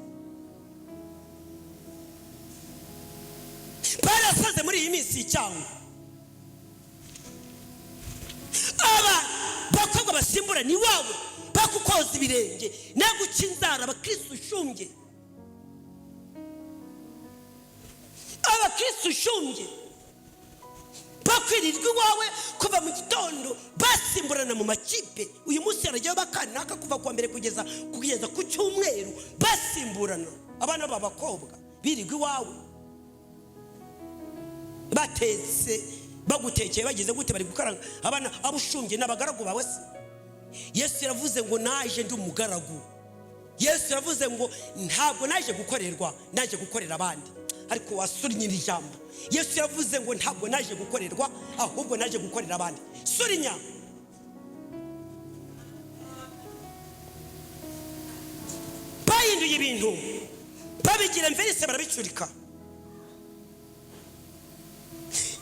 Barasaze muri iyi minsi cyangwa aba bakobwa basimbura ni wawe bakukoza ibirenge naguca inzara? Abakristo ushumbye, abakristo ushumbye bakwirirwa iwawe kuva mu gitondo, basimburana mu makipe. Uyu munsi harajyayo bakanaka, kuva kuwa mbere kugeza ku cyumweru basimburana. Abana b'abakobwa birirwa iwawe batetse, bagutekeye, bagize gute, bari gukaranga. Abana abushumbye n'abagaragu bawe se? Yesu yaravuze ngo naje ndi umugaragu. Yesu yaravuze ngo ntabwo naje gukorerwa, naje gukorera abandi. Ariko wasura nyiri ijambo. Yesu yaravuze ngo ntabwo naje gukorerwa, ahubwo naje gukorera abandi. Surinya. Bahinduye ibintu babigira mverise, barabicurika.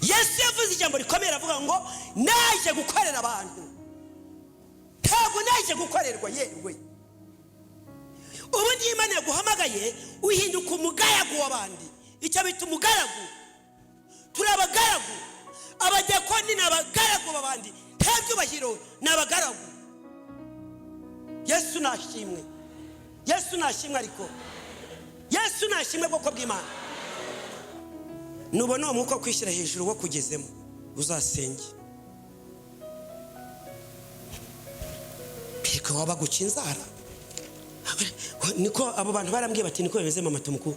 Yesu yavuze ijambo rikomeye, aravuga ngo naje gukorera abantu, ntabwo naje gukorerwa. Yewe, ubundi iyo Imana yaguhamagaye uhinduka umugaragu w'abandi, icyo bita umugaragu. Turi abagaragu, abadiyakoni ni abagaragu b'abandi, nta byubahiro, ni abagaragu. Yesu nashimwe, Yesu nashimwe, ariko Yesu nashimwe. Bwoko bw'Imana, nubona uwo mwuka wo kwishyira hejuru wo kugezemo, uzasenge. Mbega waba guca inzara? Niko abo bantu barambwiye bati niko bimeze mama tumuku,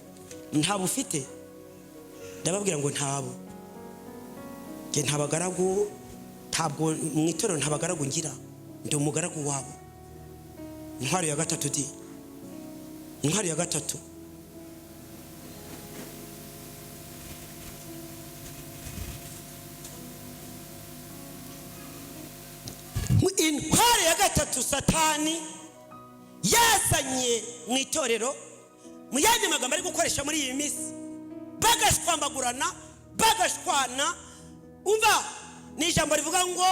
ntabo ufite? Ndababwira ngo ntabo, njye nta bagaragu, ntabwo mu itorero nta bagaragu ngira, ndi umugaragu wabo. Intwaro ya gatatu di, intwaro ya gatatu, intwaro ya gatatu Satani yazanye mu itorero, mu yandi magambo ari gukoresha muri iyi minsi bagashwambagurana, bagashwana, umva, ni ijambo rivuga ngo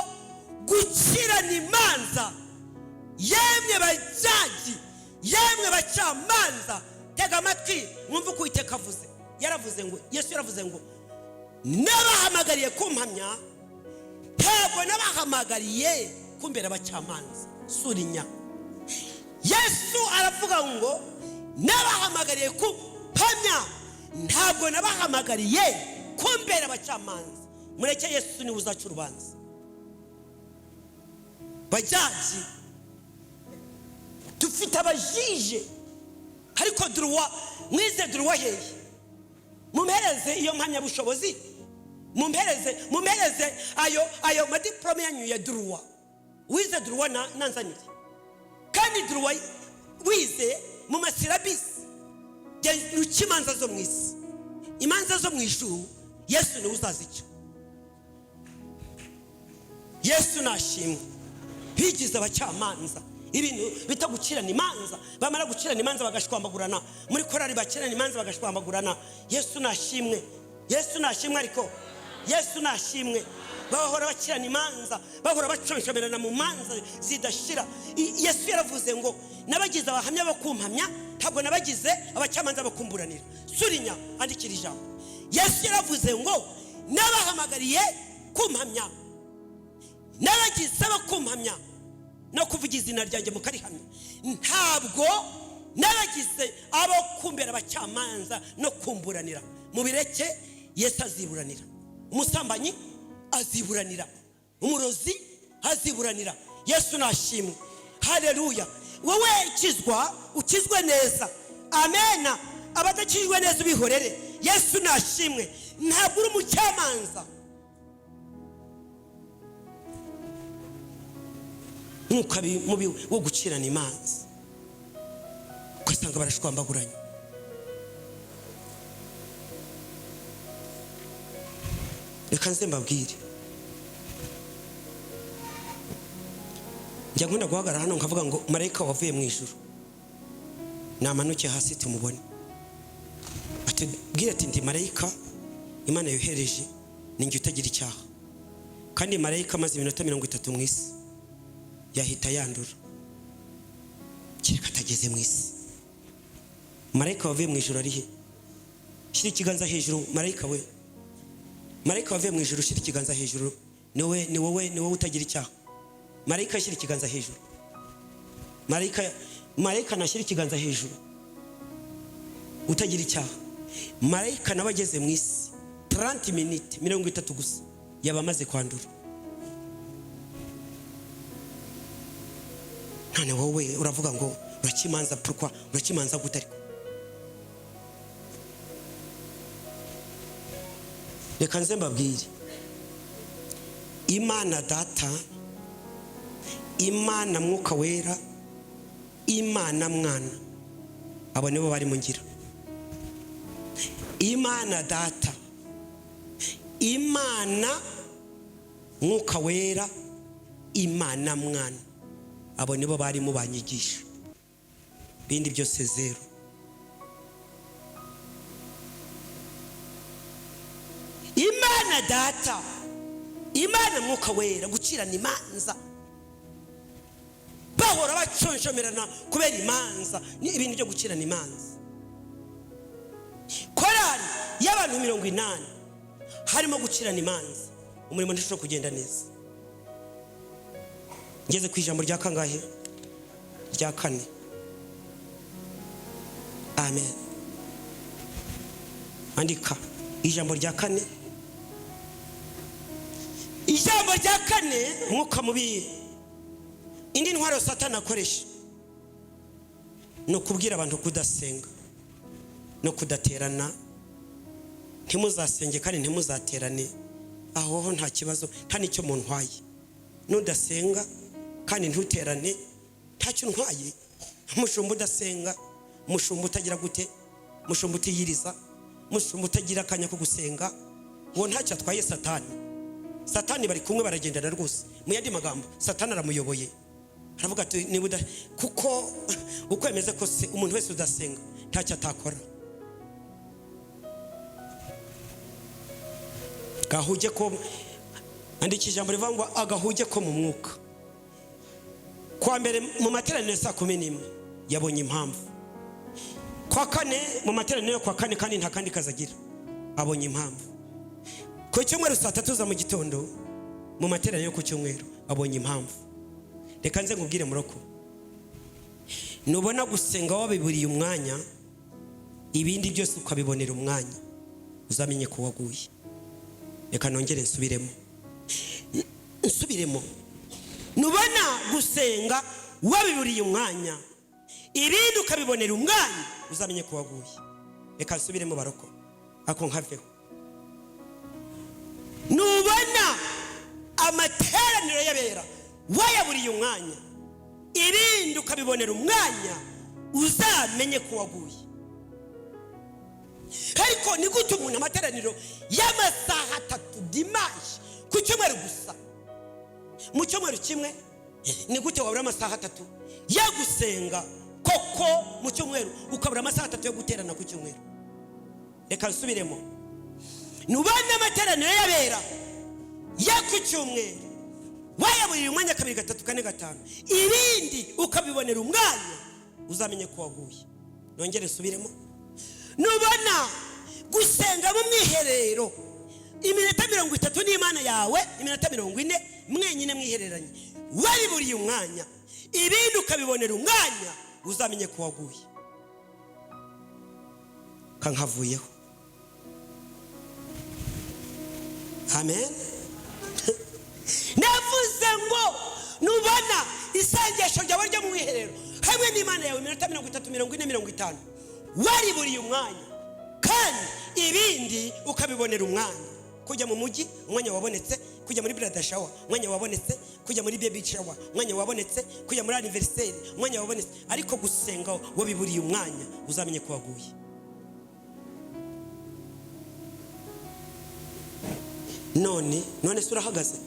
gukirana imanza. Yemwe bajaji, yemwe bacamanza, tega amatwi mwumve uko Uwiteka avuze. Yaravuze ngo, Yesu yaravuze ngo: "Nabahamagariye kumpamya, ntabwo nabahamagariye kumbera abacamanza." Surinya, Yesu aravuga ngo: "Nabahamagariye kumpamya, ntabwo nabahamagariye kumbera abacamanza." Mureke Yesu niwe uzaca urubanza. Bajaji, dufite abajije, ariko droit, mwize droit hehe? Mumpereze iyo mpamyabushobozi, mumpereze ayo madiporome yanyu ya droit. Wize droit nanzanire. Kandi droit wize mu ma syllabus, uca imanza zo mu isi. Imanza zo mu ijuru, Yesu niwe uzazica. Yesu nashimwe. Bigize abacamanza, ibintu bita gukirana imanza. Bamara gukirana imanza bagashwambagurana muri korari, bakirana imanza bagashwambagurana. Yesu nashimwe, Yesu nashimwe, ariko Yesu nashimwe. Bahora bakirana imanza, bahora baconcomerana mu manza zidashira. Yesu yaravuze ngo: "Nabagize abahamya bo kumpamya, ntabwo nabagize abacamanza bo kumburanira." Surinya, andikira ijambo. Yesu yaravuze ngo: "Nabahamagariye kumpamya, nabagize abo kumpamya no kuvuga izina ryanjye mukarihamya, ntabwo nabagize abo kumbera abacamanza no kumburanira." Mubireke, Yesu aziburanira. Umusambanyi aziburanira, umurozi aziburanira. Yesu nashimwe, haleluya. Wowe kizwa, ukizwe neza, amena. Abadakijwe neza ubihorere. Yesu nashimwe. Ntabwo uri umucamanza. Mwuka mubi wo gucirana imanza, ugasanga barashwambaguranye. Reka nze mbabwire, njya nkunda guhagarara hano nkavuga ngo: "Marayika wavuye mu ijuru namanuke hasi tumubone, atubwire ati: 'Ndi marayika Imana yohereje, ni njye utagira icyaha.'" Kandi marayika amaze iminota 30 mu isi yahita yandura, kereka atageze mu isi. Marayika wavuye mu ijuru ari he? Shyira ikiganza hejuru, marayika we. Marayika wavuye mu ijuru, shyira ikiganza hejuru. Ni wowe, ni wowe, ni wowe utagira icyaha. Marayika, shyira ikiganza hejuru. Marayika, marayika nashyira ikiganza hejuru utagira icyaha. Marayika nawe ageze mu isi 30 minutes, 30 gusa, yaba amaze kwandura. None wowe uravuga ngo urakimanza. Pourquoi urakimanza gute? Ariko reka nze mbabwire, Imana Data, Imana Mwuka Wera, Imana Mwana, abo nibo bari mu ngira. Imana Data, Imana Mwuka Wera, Imana Mwana, abo nibo barimo banyigisha. Ibindi byose zero. Imana Data, Imana Mwuka Wera. Gucirana imanza, bahora baconjomerana kubera imanza, ni ibintu byo gucirana imanza. Korali y'abantu 80 harimo gucirana imanza, umurimo ntushobora kugenda neza. Ngeze ku ijambo rya kangahe? Rya kane. Amen. Andika ijambo rya kane. Ijambo rya kane, umwuka mubi, indi ntwaro Satani akoresha ni ukubwira abantu kudasenga no kudaterana. Ntimuzasenge kandi ntimuzaterane. Aho ho nta kibazo, nta n'icyo muntwaye. Nudasenga kandi ntuterane, ntacyo ntwaye. Umushumba udasenga, umushumba utagira gute, umushumba utiyiriza, umushumba utagira akanya ko gusenga, uwo ntacyo atwaye Satani. Satani bari kumwe, baragendana rwose. Mu yandi magambo, Satani aramuyoboye, aravuga ati: "Niba uda..." Kuko uko yemeze kose, umuntu wese udasenga ntacyo atakora. Gahuge ko, andika ijambo rivuga ngo agahuge ko mu mwuka. Kwa mbere mu materaniro ya saa 11 yabonye impamvu. Kwa kane mu materaniro yo kwa kane, kandi nta kandi kazi agira, abonye impamvu. Ku cyumweru saa 3 za mu gitondo mu materaniro yo ku cyumweru abonye impamvu. Reka nze nkubwire muroko, nubona gusenga wabiburiye umwanya, ibindi byose ukabibonera umwanya, uzamenye ko waguye. Reka nongere nsubiremo. Nubona gusenga wabiburiye umwanya, ibindi ukabibonera umwanya, uzamenye ko waguye. Reka nsubiremo baroko, ako nkaveho. Nubona amateraniro y'abera wayaburiye umwanya, ibindi ukabibonera umwanya, uzamenye ko waguye. Ariko ni gute umuntu amateraniro y'amasaha 3 dimanche ku cyumweru gusa, mu cyumweru kimwe, ni gute wabura amasaha 3 yo gusenga koko mu cyumweru, ukabura amasaha 3 yo guterana ku cyumweru? Reka nsubiremo. Nubona amateraniro y'abera yo ku cyumweru wayaburiye umwanya 2, 3, 4, 5, ibindi ukabibonera umwanya, uzamenye ko waguye. Nongere nsubiremo. Nubona gusenga mu mwiherero iminota 30 n'Imana yawe, iminota 40 mwenyine mwihereranye, wabiburiye umwanya, ibindi ukabibonera umwanya, uzamenye ko waguye. Kankavuyeho. Amen. Navuze ngo nubona isengesho ryawe ryo mu mwiherero hamwe n'Imana yawe iminota 30, 40, 50, wariburiye umwanya, kandi ibindi ukabibonera umwanya. Kujya mu mujyi umwanya wabonetse, kujya muri bridal shower umwanya wabonetse, kujya muri baby shower umwanya wabonetse, kujya muri anniversaire umwanya wabonetse, ariko gusenga wabiburiye umwanya, uzamenye ko waguye. None se urahagaze?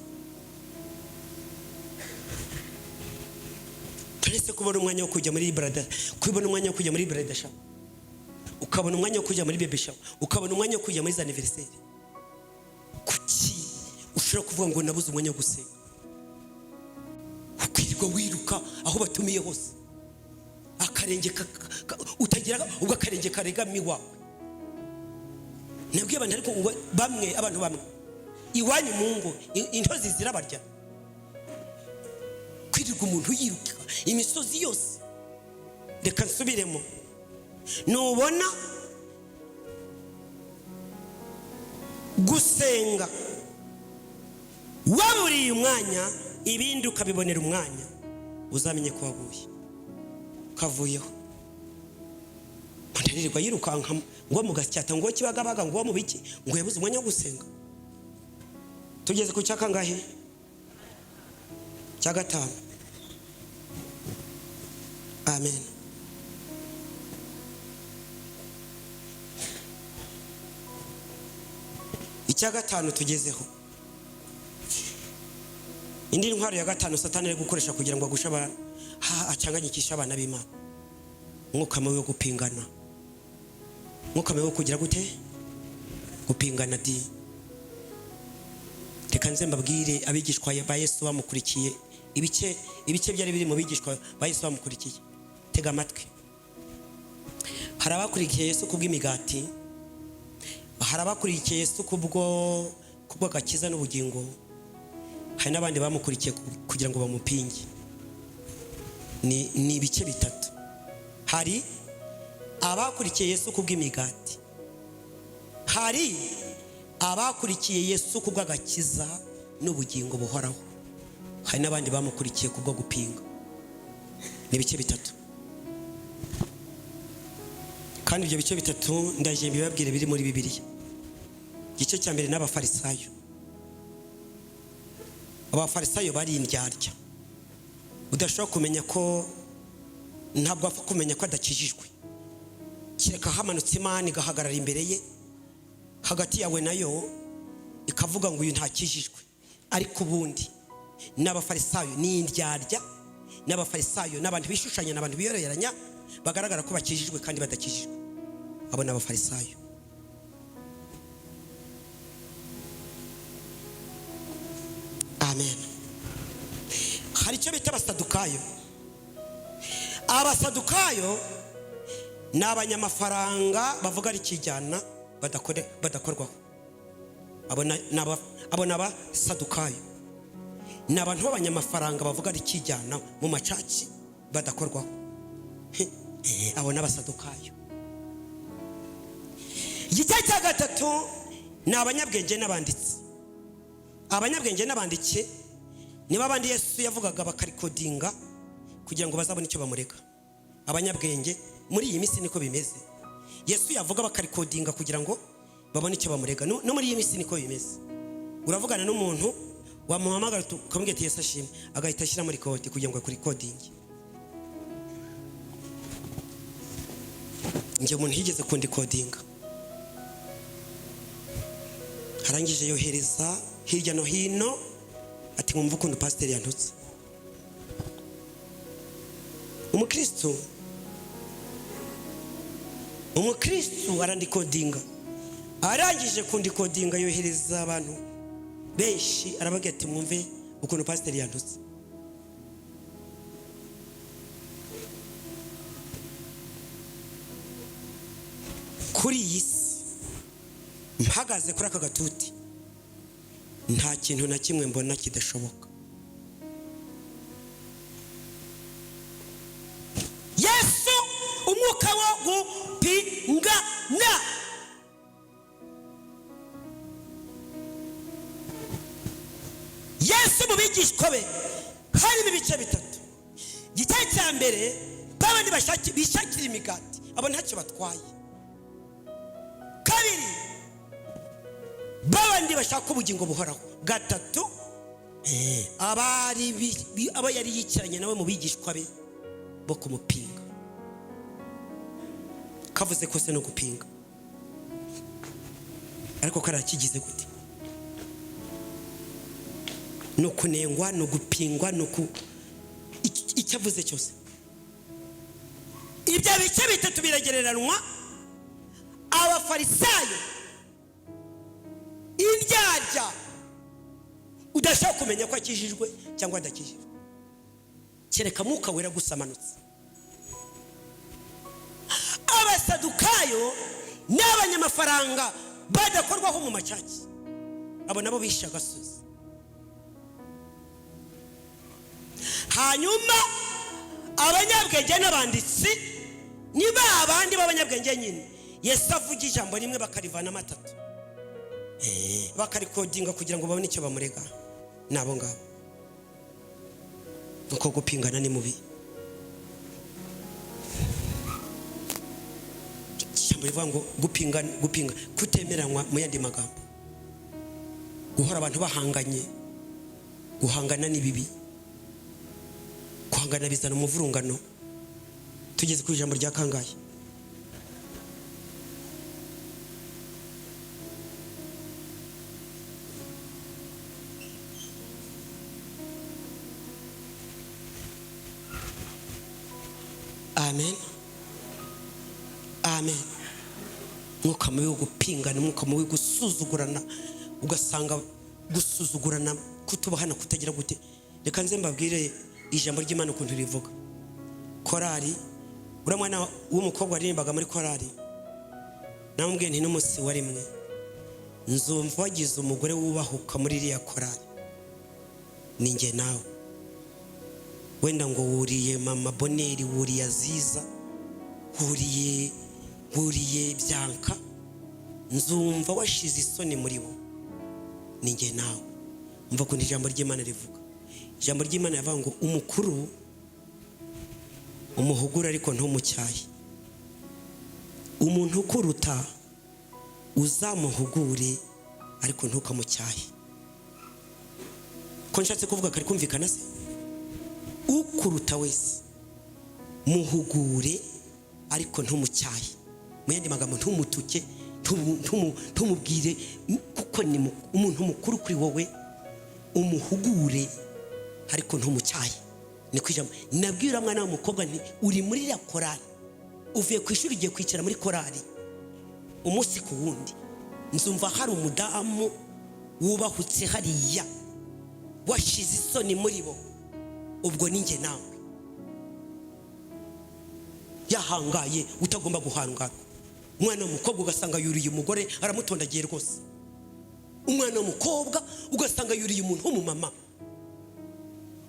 Turetse kubona umwanya wo kujya muri bridal, kubona umwanya wo kujya muri bridal shower, ukabona umwanya wo kujya muri baby shower, ukabona umwanya wo kujya muri za anniversaire, kuki ushobora kuvuga ngo nabuze umwanya wo gusenga? Ukwirirwa wiruka aho batumiye hose, akarenge utagira ubwo akarenge karegama iwawe. Nabwiye abantu, ariko ngo bamwe, abantu bamwe iwanyu mu ngo intozi zirabarya. Kwirirwa umuntu yiruka imisozi yose. Reka nsubiremo. Nubona gusenga waburiye umwanya, ibindi ukabibonera umwanya, uzamenye ko waguye. Kavuyeho. Ntarirwa yirukanka ngo mu Gasyata, ngo Kibagabaga, ngo mu biki, ngo yabuze umwanya wo gusenga. Tugeze ku cyakangahe? Cya 5. Amen. Icya 5 tugezeho, indi ntwaro ya 5 Satani ari gukoresha kugira ngo agushe abantu, acanganyikishe abana b'Imana, umwuka mubi wo gupingana. Umwuka mubi wo kugira gute? Gupingana di. Reka nze mbabwire, abigishwa ba Yesu bamukurikiye, ibice byari biri mu bigishwa ba Yesu bamukurikiye. Tega amatwi. Hari abakurikiye Yesu kubw'imigati, hari abakurikiye Yesu kubw'agakiza n'ubugingo, hari n'abandi bamukurikiye kugira ngo bamupinge. Ni ibice 3. Hari abakurikiye Yesu kubw'imigati, hari abakurikiye Yesu kubw'agakiza n'ubugingo buhoraho, hari n'abandi bamukurikiye kubwo gupinga. Ni ibice 3. Kandi ibyo bice 3 ndaje mbibabwire biri muri Bibiliya. Igice cya mbere n'Abafarisayo. Abafarisayo bari indyarya, udashobora kumenya ko, ntabwo apfa kumenya ko adakijijwe, kereka hamanutse Imana igahagarara imbere ye, hagati yawe nayo ikavuga ngo uyu ntakijijwe. Ariko ubundi n'Abafarisayo ni indyarya, n'Abafarisayo n'abantu bishushanya, n'abantu biyoreranya, bagaragara ko bakijijwe kandi badakijijwe. Abo ni Abafarisayo. Amen. Hari icyo bita Abasadukayo. Abasadukayo ni abanyamafaranga bavuga rikijyana, badakorwaho. Abo ni Abasadukayo, ni abantu b'abanyamafaranga bavuga rikijyana mu ma church, badakorwaho. Abo ni Abasadukayo. Igice cya gatatu ni abanyabwenge n'abanditsi. Abanyabwenge n'abanditsi niba abandi Yesu yavugaga bakarikodinga kugira ngo bazabone icyo bamurega. Abanyabwenge muri iyi minsi niko bimeze. Yesu yavuga bakarikodinga kugira ngo babone icyo bamurega. No muri iyi minsi niko bimeze. Uravugana n'umuntu, wamuhamagara ukamubwira ati: "Yesu ashimwe," agahita ashyira muri kode kugira ngo akurikodinge. Njye umuntu yigeze kundikodinga, arangije yohereza hirya no hino ati: "Mwumve ukuntu pasiteri yantutse." Umukristu arandikodinga, arangije kundikodinga yohereza abantu benshi, arababwira ati: "Mwumve ukuntu pasiteri yantutse." Kuri iyi si, mpagaze kuri aka gatuti, nta kintu na kimwe mbona kidashoboka. Yesu, umwuka wo gupingana. Yesu mu bigishwa be harimo ibice bitatu. Igice cya mbere, babandi bishakira imigati, abo ntacyo batwaye. Kabiri, babandi bashaka ubugingo buhoraho. Gatatu, abari abo yari yicaranye nawe mu bigishwa be bo kumupinga. Kavuze kose no gupinga, ariko kariya kigize gute? Ni ukunengwa, ni ugupingwa, ni uku icyo avuze cyose. Ibyo bice bitatu biragereranwa: Abafarisayo, indyarya udashobora kumenya ko akijijwe cyangwa adakijijwe kereka Mwuka Wera gusa amanutse; Abasadukayo n'abanyamafaranga badakorwaho mu ma church, abo nabo bishe agasozi; hanyuma abanyabwenge n'abanditsi ni ba bandi b'abanyabwenge nyine. Yesu avuga ijambo rimwe bakarivanamo atatu, bakarikodinga kugira ngo babone icyo bamurega. Ni abo ngabo. Uko gupingana ni mubi. Ijambo rivuga ngo gupinga, gupinga, kutemeranywa. Mu yandi magambo, guhora abantu bahanganye. Guhangana ni bibi, guhangana bizana umuvurungano. Tugeze ku ijambo rya kangahe? Amen, amen. Umwuka mubi wo gupingana, umwuka mubi wo gusuzugurana, ugasanga gusuzugurana, kutubahana, kutagira gute. Reka nze mbabwire ijambo ry'Imana ukuntu rivuga. Korari, uriya mwana w'umukobwa waririmbaga muri korari, namubwiye nti: "N'umunsi wa rimwe nzumva wagize umugore wubahuka muri iriya korari, ni njye nawe. Wenda ngo wuriye mama Boneri, wuriye Aziza, wuriye Byanka, nzumva washize isoni muri bo, ni njye nawe." Mva ukuntu ijambo ry'Imana rivuga. Ijambo ry'Imana rivuga ngo umukuru umuhugure ariko ntumucyahe, umuntu ukuruta uzamuhugure ariko ntukamucyahe. Ko nshatse kuvuga kari kumvikana se? Ukuruta wese muhugure ariko ntumucyahe. Mu yandi magambo, ntumutuke, ntumubwire, kuko ni umuntu mukuru kuri wowe. Umuhugure ariko ntumucyahe. Ni ku ijambo nabwira mwana w'umukobwa nti: "Uri muri iriya korari, uvuye ku ishuri ugiye kwicara muri korari, umunsi ku wundi nzumva hari umudamu wubahutse hariya washize isoni muri bo, ubwo ni njye nawe." Yahangaye utagomba guhangara. Umwana w'umukobwa ugasanga yuriye umugore, aramutondagiye rwose. Umwana w'umukobwa ugasanga yuriye umuntu w'umumama,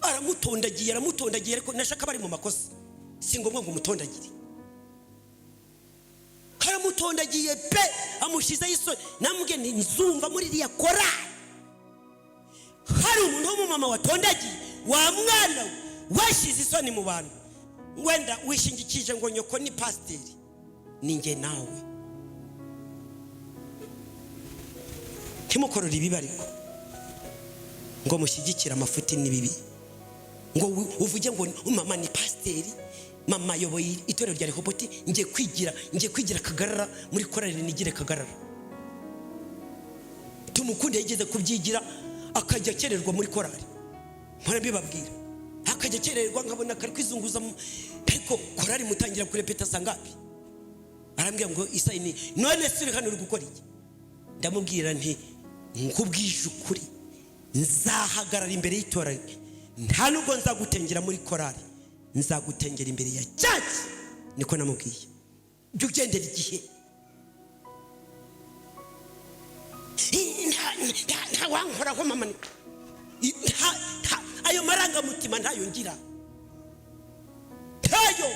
aramutondagiye, aramutondagiye. Ariko nashaka bari mu makosa, si ngombwa ngo umutondagire. Aramutondagiye pe, amushyizeho isoni. Namubwiye nti nzumva muri iriya korari hari umuntu w'umumama watondagiye. Wa mwana we, washyize isoni mu bantu, wenda wishingikije ngo nyoko ni pasiteri, ni njye nawe. Ntimukorore ibibi, ariko ngo mushyigikire amafuti n'ibibi, ngo uvuge ngo mama ni pasiteri, mama ayoboye itorero rya Rehoboti, ngiye kwigira Kagarara muri korari, nigire Kagarara. Tumukunde yigeze kubyigira, akajya akererwa muri korari. Mpora mbibabwira, akajya akererwa, nkabona kari kwizunguza ariko korari mutangira kurepeta sangapi? Arambwira ngo isayini. None se uri hano uri gukora iki? Ndamubwira nti nkubwije ukuri, nzahagarara imbere y'itora, nta nubwo nzagutengera muri korari, nzagutengera imbere ya church. Niko namubwiye. Jya ugendera igihe. Nta wankoraho mama, ayo marangamutima ntayo ngira, ntayo.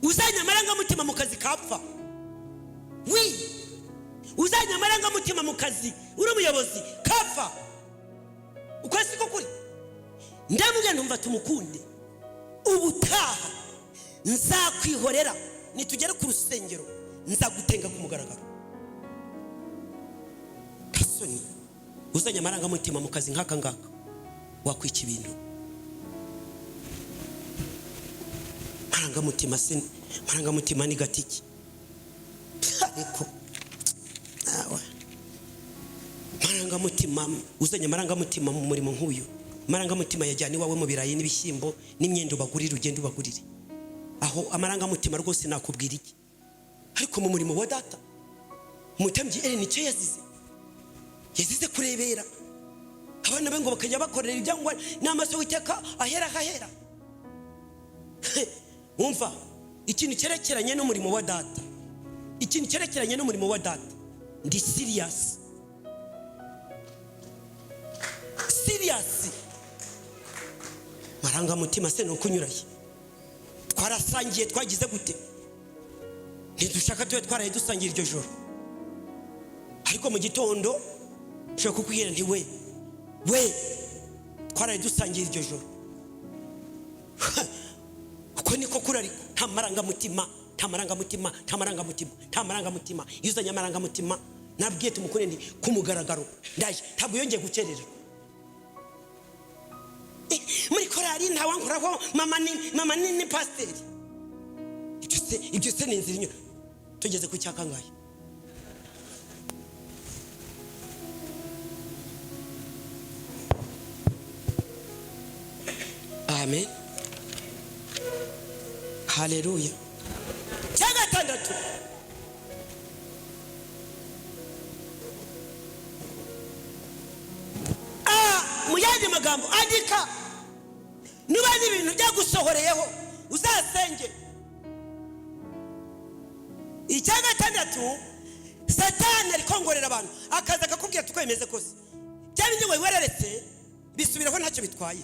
Uzanye amarangamutima mu kazi kapfa. Wi uzanye amarangamutima mu kazi uri umuyobozi, kapfa. Uko siko kuri. Ndamubwira, ntumva tumukunde, ubutaha nzakwihorera nitugera ku rusengero, nzagutenga ku mugaragaro. Kasoni, uzanye amarangamutima mu kazi nk'aka ngaka, wakwica ibintu. Amarangamutima se, amarangamutima ni gatiki? Ariko awa, amarangamutima, uzanye amarangamutima mu murimo nk'uyu, amarangamutima yajyana iwawe mu birayi n'ibishyimbo n'imyenda, ubagurire, ugende ubagurire aho. Amarangamutima rwose nakubwira iki? Ariko mu murimo wa data, umutambyi Eli nicyo yazize. Yazize kurebera abana be ngo bakajya bakorera ibyangwa n'amaso w'iteka ahera ahera. Wumva ikintu cyerekeranye n'umurimo wa data, ikintu cyerekeranye n'umurimo wa data, ndi serious, serious. Marangamutima se ni ukunyuraye? Twarasangiye, twagize gute? Ntidushaka tube twaraye dusangira iryo joro, ariko mu gitondo nshobora kukubwira nti we we, twaraye dusangira iryo joro. Uko niko kuri. Ariko nta marangamutima, nta marangamutima, nta marangamutima, nta marangamutima. Iyo uzanye amarangamutima, nabwiye tumukure nti ku mugaragaro ndaje. Ntabwo yongeye gukererwa. Muri korari ntawankoraho, mama ni pasiteri. Ibyo se ni inzira inyura? Tugeze ku cya kangahe? Amen, haleluya. Cya gatandatu. Mu yandi magambo, andika. Niba n'ibintu byagusohoreyeho, uzasenge. Icya gatandatu, Satani ari kongorera abantu, akaza akakubwira tuko bimeze kose, bya bindi wari wereretse bisubiraho, ntacyo bitwaye.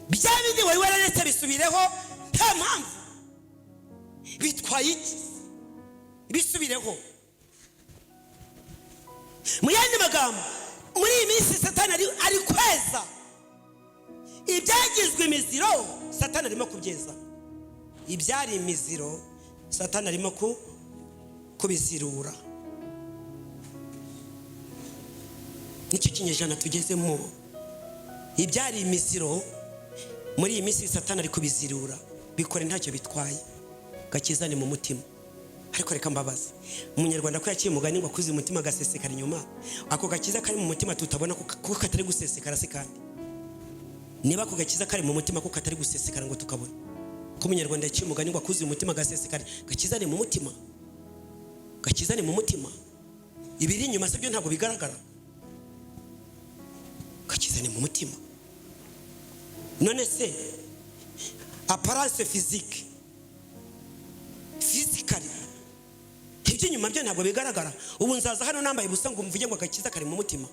Bya bindi wari wereretse bisubireho, nta mpamvu bitwaye iki, bisubireho. Mu yandi magambo, muri iyi minsi Satani ari kweza ibyagizwe imiziro. Satani arimo kubyeza ibyari imiziro. Satani arimo kubizirura. Nicyo kinyejana tugezemo. Ibyari imiziro, muri iyi minsi Satani ari kubizirura. Bikore, ntacyo bitwaye, gakizane mu mutima. Ariko reka mbabaze, umunyarwanda ko yaciye umugani ngo akuze umutima agasesekara inyuma, ako gakiza kari mu mutima tutabona ko katari gusesekara se? Kandi niba ako gakiza kari mu mutima ko katari gusesekara ngo tukabona, ko umunyarwanda yaciye umugani ngo akuze umutima agasesekara, gakizane mu mutima, gakizane mu mutima. Ibiri inyuma se byo ntabwo bigaragara? Gakizane mu mutima. None se Apparence physique, physically, iby'inyuma byo ntabwo bigaragara. Ubu nzaza hano nambaye ubusa ngo mvuge ngo agakiza kari mu mutima?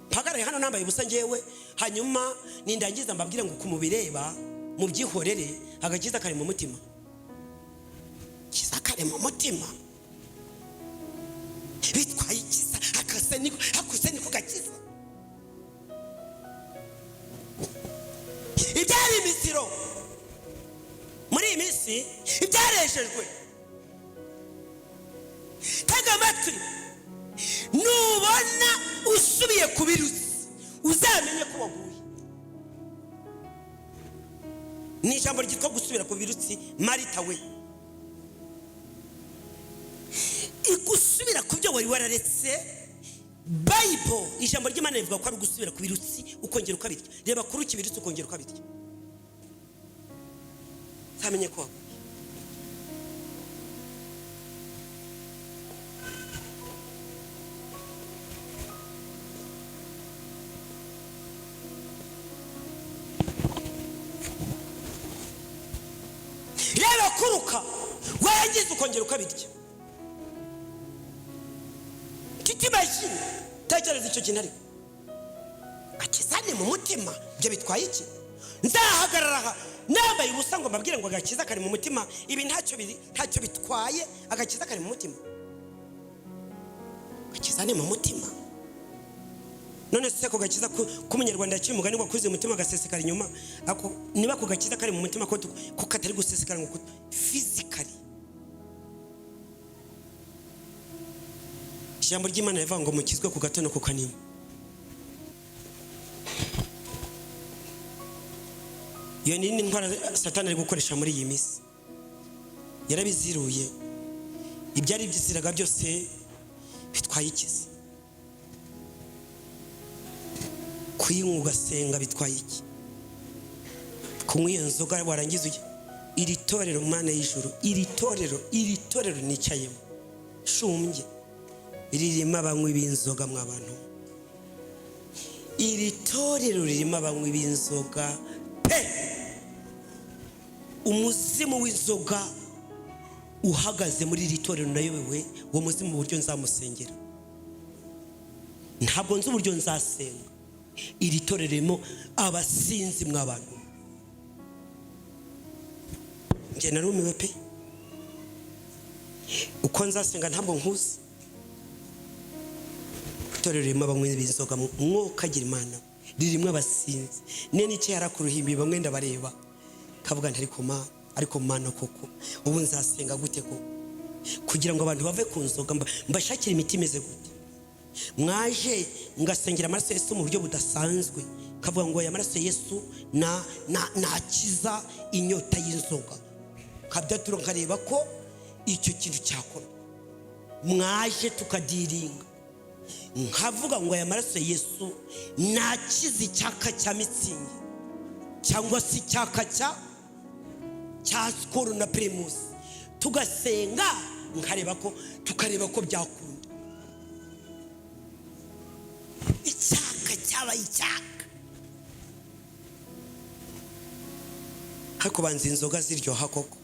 Mpagarare hano nambaye ubusa ngewe, hanyuma nindangiza mbabwire ngo kumubireba mubyihorere, agakiza kari mu mutima? Kiza kari mu mutima bitwaye ikiza? Akase niko, akuse niko gakiza. Ibyari imiziro muri iyi minsi, ibyarejejwe. Tega amatwi, nubona usubiye ku biruzi uzamenye ko waguye. Ni ijambo ryitwa gusubira ku birutsi. Marita we, gusubira ku byo wari wararetse. Bible, ijambo ry'Imana rivuga ko ari ugusubira ku birutsi ukongera ukabirya. Reba kuri iki birutsi ukongera ukabirya, uzamenye ko waguye. Reba kuruka, warangiza ukongera ukabirya. Titibashini, tekereza icyo kintu. Ariko agakiza ni mu mutima, ibyo bitwaye iki? Nzahagarara aha nambaye ubusa ngo mbabwire ngo agakiza kari mu mutima, ibi ntacyo biri, ntacyo bitwaye? Agakiza kari mu mutima, agakiza ni mu mutima. None se ako gakiza k'Umunyarwanda yaciye umugani ngo akuze umutima agasesekara inyuma, ako niba ako gakiza kari mu mutima, ko katari gusesekara ngo physically? Ijambo ry'Imana rivuga ngo mukizwe ku gato no ku kanini. Iyo ni indwara Satani ari gukoresha muri iyi minsi. Yarabiziruye, ibyari byiziraga byose bitwaye ikizi. Kuyinywa ugasenga bitwaye iki? Kunywa iyo nzoga warangiza ujya iri torero, Mana y'ijuru, iri torero nicayemo shumbye ririmo abanywi b'inzoga. Mw'abantu, iri torero ririmo abanywi b'inzoga pe. Umuzimu w'inzoga uhagaze muri iri torero, nayobewe uwo muzimu uburyo nzamusengera. Ntabwo nzi uburyo nzasenga. Iri torero ririmo abasinzi. Mw'abantu, njye narumiwe pe. Uko nzasenga ntabwo nkuzi. Itorero ririmo abanywi b'inzoga, mwokagira Imana, ririmo abasinzi. Niyo nicyo yari ku ruhimbi, bamwe ndabareba kavuga nti ariko ma, ariko Mana, koko ubu nzasenga gute koko kugira ngo abantu bave ku nzoga? Mbashakire imiti imeze gute? Mwaje ngasengera amaraso Yesu mu buryo budasanzwe, kavuga ngo aya maraso Yesu na nakiza inyota y'inzoga, kabyatura, nkareba ko icyo kintu cyakorwa. Mwaje tukadiringa, nkavuga ngo aya maraso Yesu nakiza icyaka cya Mützig cyangwa se icyaka cya Skol na Primus, tugasenga, nkareba ko, tukareba ko byakunda. Icyaka cyabaye icyaka, ariko banza inzoga ziryoha koko.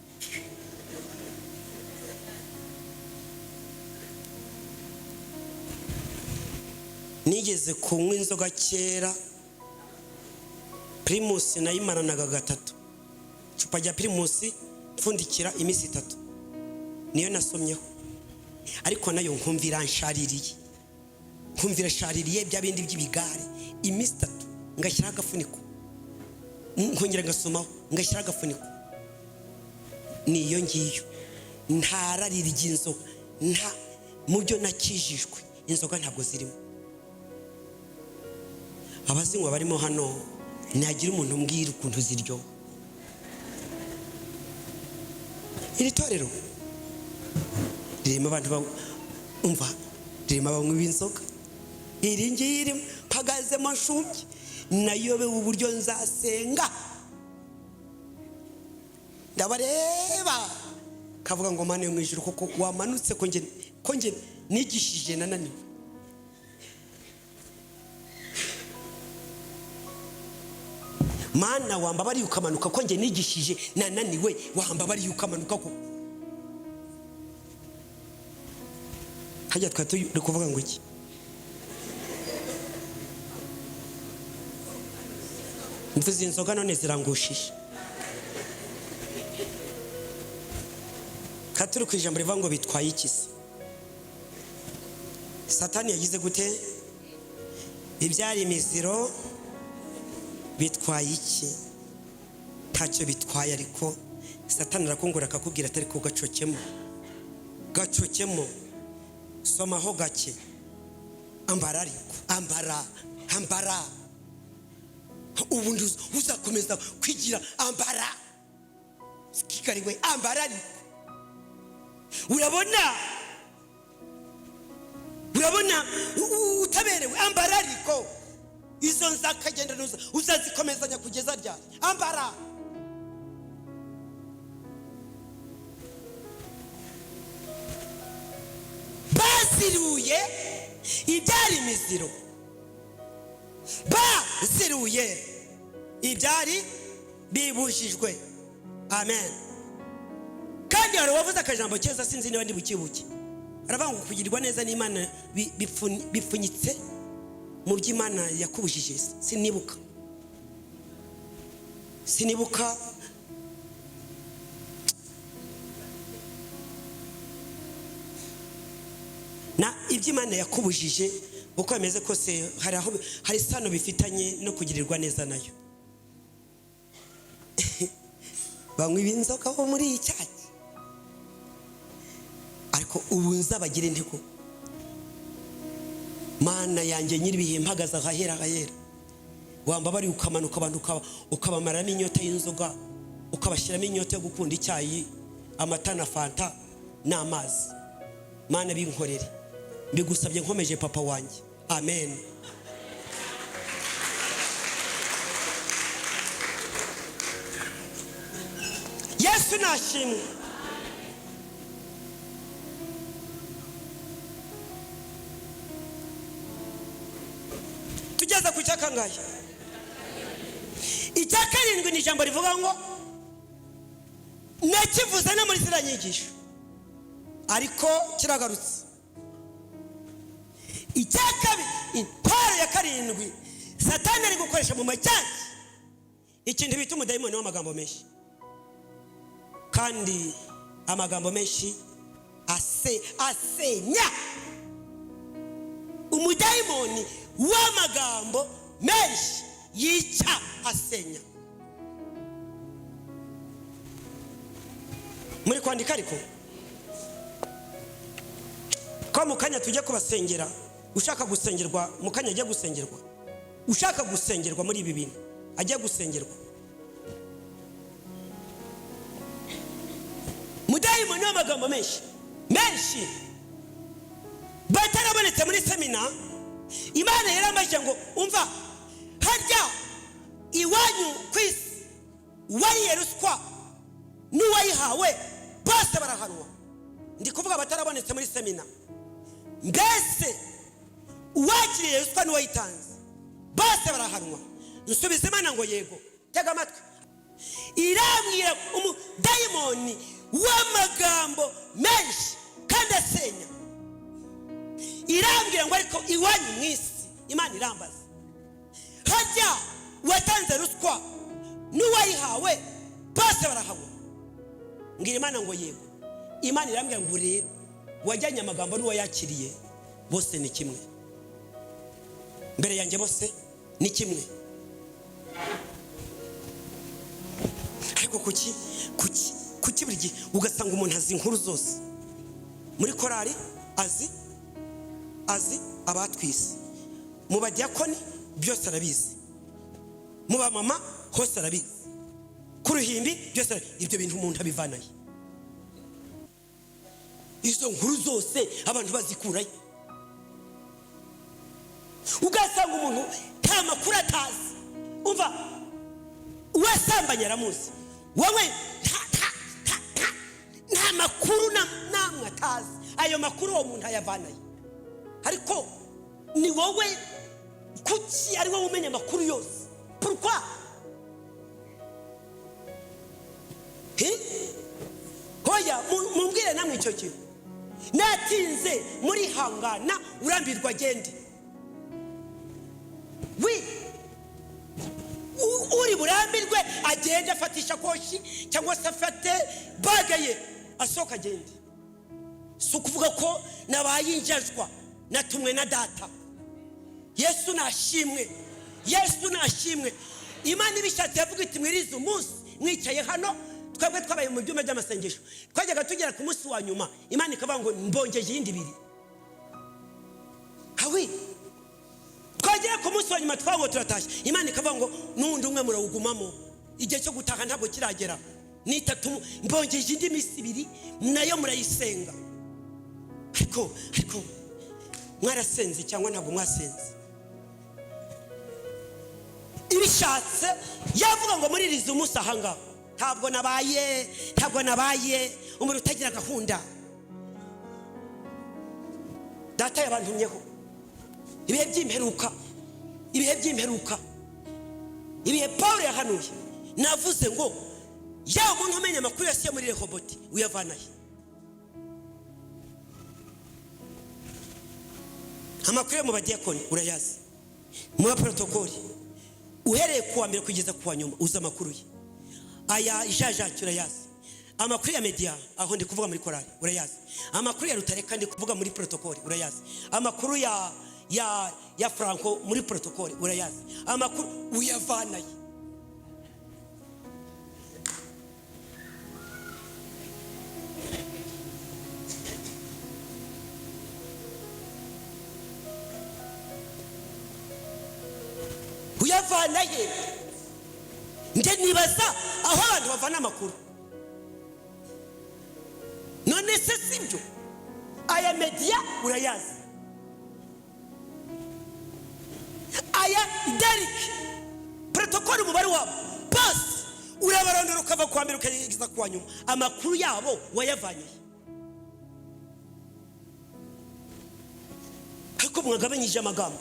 Nigeze kunywa inzoga kera, Primus nayimaranaga gatatu, icupa rya Primus pfundikira iminsi 3, niyo nasomyeho. Ariko nayo nkumva iranshaririye, nkumva irashaririye, bya bindi by'ibigare. Iminsi 3 ngashyiraho agafuniko, nkongera ngasomaho, ngashyiraho agafuniko. Niyo ngiyo. Ntararira inzoga, nta mu byo nakijijwe inzoga ntabwo zirimo. Abazinywa barimo hano, ntihagira umuntu umbwira ukuntu ziryoha. Iri torero ririmo abantu, umva, ririmo abanywi b'inzoga. Iri ngiri mpagazemo nshumbye, nayobewe uburyo nzasenga. Ndabareba kavuga ngo Mana yo mu ijuru, koko wamanutse, ko nge nigishije nananiwe. Mana, wambabariye ukamanuka, ko njye nigishije nananiwe, wambabariye ukamanuka ko hajya. Twari turi kuvuga ngo iki? Mvuze inzoga none zirangushije. Kandi turi ku ijambo rivuga ngo bitwaye iki se? Satani yagize gute? Ibyari imiziro bitwaye iki? Ntacyo bitwaye, ariko Satani arakungura akakubwira atari ko gacokemo, gacokemo, somaho gake, ambara, ariko ambara, ambara, ubundi uzakomeza kwigira, ambara kigariwe, ambara. Ariko urabona utaberewe, ambara. Ariko izo nzakagenda uzazikomezanya kugeza ryari? Ambara. Baziruye ibyari imiziro, baziruye ibyari bibujijwe. Amen. Kandi hari uwavuze akajambo keza, sinzi niba ndi bukibuke, aravuga ngo kugirirwa neza n'Imana bipfunyitse mu by'Imana yakubujije. Sinibuka. Na iby'Imana yakubujije, uko bimeze kose hari aho hari isano bifitanye no kugirirwa neza nayo. Banywa ibinzoga bo muri iyi cyayi, ariko ubu nzabagire intego. Mana yanjye nyir'ibihe, mpagaze ahahera, ahahera, wambabariye ukamanuka abantu ukabamaramo inyota y'inzoga, ukabashyiramo inyota yo gukunda icyayi, amata na fanta n'amazi. Mana, binkorere, mbigusabye nkomeje papa wanjye. Amen. Yesu nashimwe. Tugeze ku cyakangahe? Icya karindwi ni ijambo rivuga ngo, nakivuze no muri ziriya nyigisho ariko kiragarutse. Icya kabiri, intwaro ya karindwi Satani ari gukoresha mu macyansi, ikintu bita umudayimoni w'amagambo menshi. Kandi amagambo menshi asenya. Umudayimoni w'amagambo menshi yica, asenya. Muri kwandika, ariko ko mu kanya tujye kubasengera. Ushaka gusengerwa mu kanya ajye gusengerwa, ushaka gusengerwa muri ibi bintu ajye gusengerwa. Mudayimoni w'amagambo menshi menshi batarabonetse muri semina, Imana yarambajije ngo umva, harya iwanyu ku isi uwariye ruswa n'uwayihawe bose barahanwa? Ndi kuvuga abatarabonetse muri semina. Mbese uwakiriye ruswa n'uwayitanze bose barahanwa? Nsubiza Imana ngo yego. Tega amatwi, irambwira umudayimoni w'amagambo menshi kandi asenya, irambwira ngo ariko iwanyu mu isi, Imana irambaza, hajya uwatanze ruswa n'uwayihawe bose barahanwa? Mbwira Imana ngo yego. Imana irambwira ngo rero wajyanye amagambo n'uwayakiriye bose ni kimwe mbere yanjye, bose ni kimwe. Ariko kuki kuki kuki buri gihe ugasanga umuntu azi inkuru zose muri korari, azi abatwise, mu badiyakoni byose arabizi, mu bamama hose arabizi, ku ruhimbi byose arabizi. Ibyo bintu umuntu abivanaye? Izo nkuru zose abantu bazikurayo? Ugasanga umuntu nta makuru atazi. Umva, uwasambanye aramuzi, wowe nta makuru namwe atazi. Ayo makuru uwo muntu ayavanaye? Ariko ni wowe, kuki ari wowe umenya amakuru yose? Pourquoi? He? Hoya, mumbwire namwe icyo kintu. Natinze murihangana, urambirwa agende. Wi uri burambirwe agende, afate ishakoshi cyangwa se afate bag ye, asohoka agende. Si ukuvuga ko nabaye injajwa, natumwe na Data. Yesu nashimwe, Yesu nashimwe. Imana ibishatse yavuga iti: "Mwirize umunsi mwicaye hano." Twebwe twabaye mu byumba by'amasengesho, twajyaga tugera ku munsi wa nyuma, Imana ikavuga ngo: "Mbongeje iyindi ibiri." Hawi twagera ku munsi wa nyuma, twabaga turatashye, Imana ikavuga ngo: "N'undi umwe murawugumamo, igihe cyo gutaha ntabwo kiragera, ni itatu, mbongeje indi minsi 2, nayo murayisenga." Ariko mwarasenze cyangwa ntabwo mwasenze? Ibishatse yavuga ngo muririze umunsi ahangaha. Ntabwo nabaye umuntu utagira gahunda. Data yabantumyeho ibihe by'imperuka, ibihe by'imperuka, ibihe Paul yahanuye. Navuze ngo yaba umuntu umenya amakuru yose yo muri Rehoboti, uyavanahe? Amakuru yo mu badiyakoni urayazi, mu baporotokoli, uhereye ku wa mbere kugeza ku wa nyuma uzi amakuru ye. Aya jajaki urayazi. Amakuru ya media, aho ndi kuvuga muri korali, urayazi. Amakuru ya Rutareka, ndi kuvuga muri protokoli, urayazi. Amakuru ya Franco muri protokoli urayazi. Amakuru uyavanaye? Uyavanaye? Njye nibaza aho abantu bavana amakuru. None se sibyo? Aya media urayazi, aya Deriki, protokoli, umubare wabo bose urabarondora, ukava kuwa mbere ukageza kuwa nyuma. Amakuru yabo wayavanye? Ariko mwagabanyije amagambo,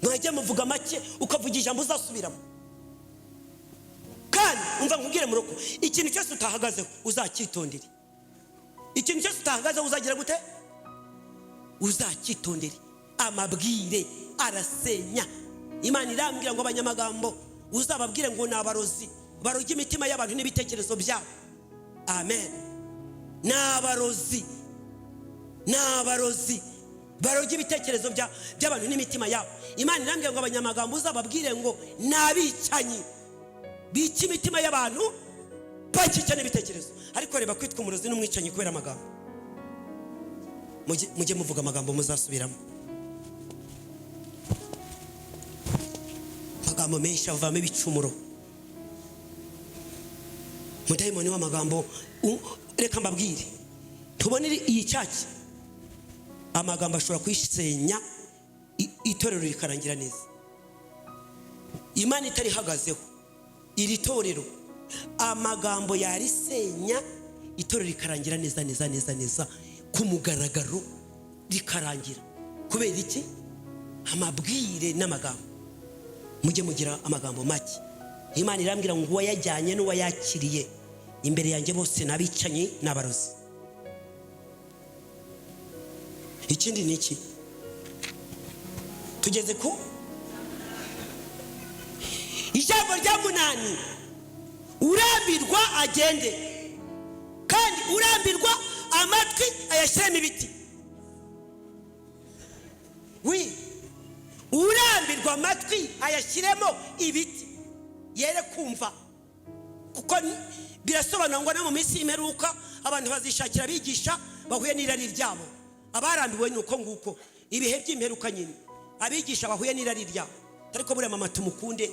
mwajya muvuga make, ukavuga ijambo uzasubiramo. Kandi umva nkubwire muroko, ikintu cyose utahagazeho uzacyitondere. Ikintu cyose utahagazeho uzagira gute? Uzacyitondere. Amabwire arasenya. Imana irambwira ngo abanyamagambo uzababwire ngo ni abarozi, baroge imitima y'abantu n'ibitekerezo byabo. Amen. Ni abarozi, ni abarozi, baroge ibitekerezo by'abantu n'imitima yabo. Imana irambwira ngo abanyamagambo uzababwire ngo ni abicanyi, bica imitima y'abantu, bakica n'ibitekerezo. Ariko reba kwitwa umurozi n'umwicanyi kubera amagambo. Mujye muvuga amagambo muzasubiramo. Amagambo menshi avamo ibicumuro. Mudayimoni w'amagambo, reka mbabwire, tubone iyi cyaki, amagambo ashobora kuyisenya, itorero rikarangira neza. Imana itarihagazeho iri torero, amagambo yarisenya, itorero rikarangira neza neza neza neza, ku mugaragaro rikarangira. Kubera iki? Amabwire n'amagambo. Mujye mugira amagambo make. Imana irambwira ngo uwayajyanye n'uwayakiriye imbere yanjye bose n'abicanyi n'abarozi. Ikindi ni iki? Tugeze ku ijambo rya munani: urambirwa agende, kandi urambirwa amatwi ayashyiremo ibiti. Wi urambirwa amatwi ayashyiremo ibiti, yere kumva, kuko birasobanura ngo no mu minsi y'imperuka abantu bazishakira abigisha bahuye n'irari ryabo. Abarambiwe ni uko nguko, ibihe by'imperuka nyine, abigisha bahuye n'irari ryabo. Ariko buriya mama tumukunde.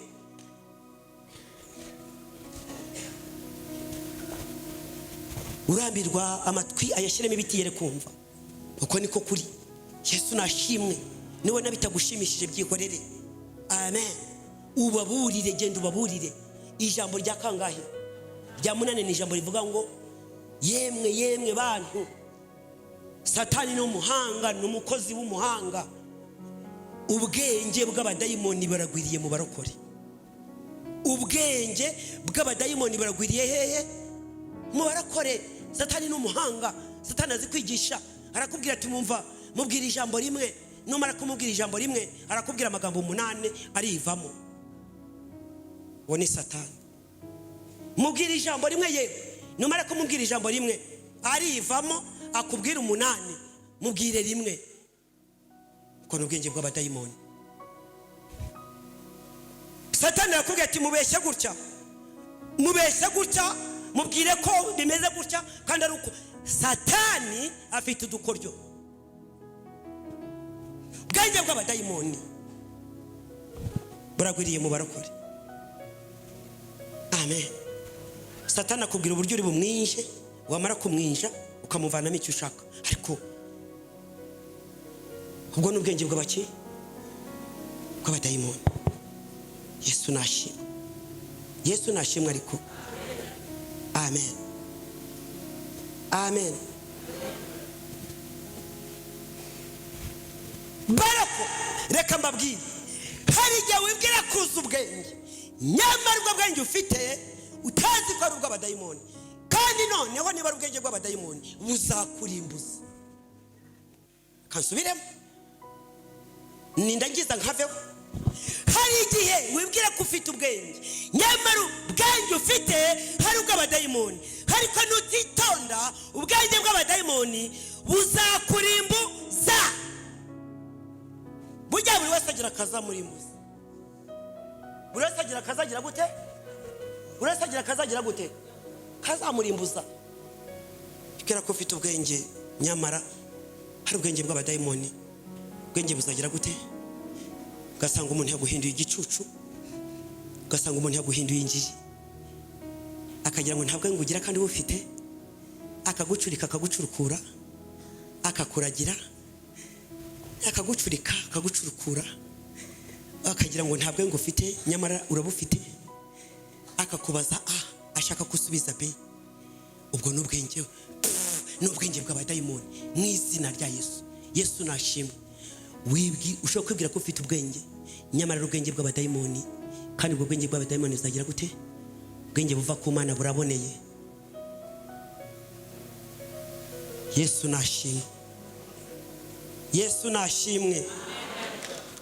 Urambirwa amatwi ayashyiremo ibiti, yere kumva. Uko niko kuri. Yesu nashimwe. Niba bitagushimishije byihorere. Amen. Ubaburire, genda ubaburire. Ijambo rya kangahe? Rya munani ni ijambo rivuga ngo: "Yemwe, yemwe bantu." Satani ni umuhanga, ni umukozi w'umuhanga. Ubwenge bw'abadayimoni baragwiriye mu barokore. Ubwenge bw'abadayimoni baragwiriye hehe? Mubarakore, Satani ni umuhanga, Satani azi kwigisha. Arakubwira ati mumva, mubwira ijambo rimwe, numara kumubwira ijambo rimwe arakubwira amagambo 8 arivamo. Uwo ni Satani. Mubwira ijambo rimwe, yewe numara kumubwira ijambo rimwe arivamo akubwira 8, mubwire rimwe. Uko ni ubwenge bw'abadayimoni. Satani arakubwira ati mubeshye gutya, mubeshye gutya, mubwire ko bimeze gutya kandi ari uko. Satani afite udukoryo. Ubwenge bw'abadayimoni buragwiriye mu barokore. Amen. Satani akubwira uburyo uri bumwinje, wamara kumwinja ukamuvanamo icyo ushaka. Ariko ubwo ni ubwenge bw'abaki? Bw'abadayimoni. Yesu nashimwe, Yesu nashimwe. Ariko amen, amen. Barako, reka mbabwire, hari igihe wibwira kuza ubwenge, nyamara ubwo bwenge ufite utazi ko ari ubw'abadayimoni. Kandi noneho niba ari ubwenge bw'abadayimoni buzakurimbuza. Kansubiremo, nindagiza nkaveho. Hari igihe wibwira ko ufite ubwenge, nyamara ubwenge ufite hari ubw'abadayimoni. Ariko nutitonda ubwenge bw'abadayimoni buzakurimbuza. Burya buri wese agira akazamurimbuza. Buri wese agira akazagira gute? Buri wese agira akazagira gute? Kazamurimbuza. Bwira ko ufite ubwenge, nyamara hari ubwenge bw'abadayimoni. Ubwenge buzagira gute? Ugasanga umuntu yaguhinduye igicucu, ugasanga umuntu yaguhinduye injiji, akagira ngo nta bwenge ugira kandi ubufite, akagucurika akagucurukura, akakuragira, akagucurika akagucurukura, akagira ngo nta bwenge ufite nyamara urabufite, akakubaza A ashaka gusubiza B. Ubwo ni ubwenge, ni ubwenge bw'abadayimoni mu izina rya Yesu. Yesu nashimwe. Ushobora kwibwira ko ufite ubwenge, nyamara ari ubwenge bw'abadayimoni. Kandi ubwo bwenge bw'abadayimoni buzagira gute? Ubwenge buva ku Mana buraboneye. Yesu nashimwe, Yesu nashimwe,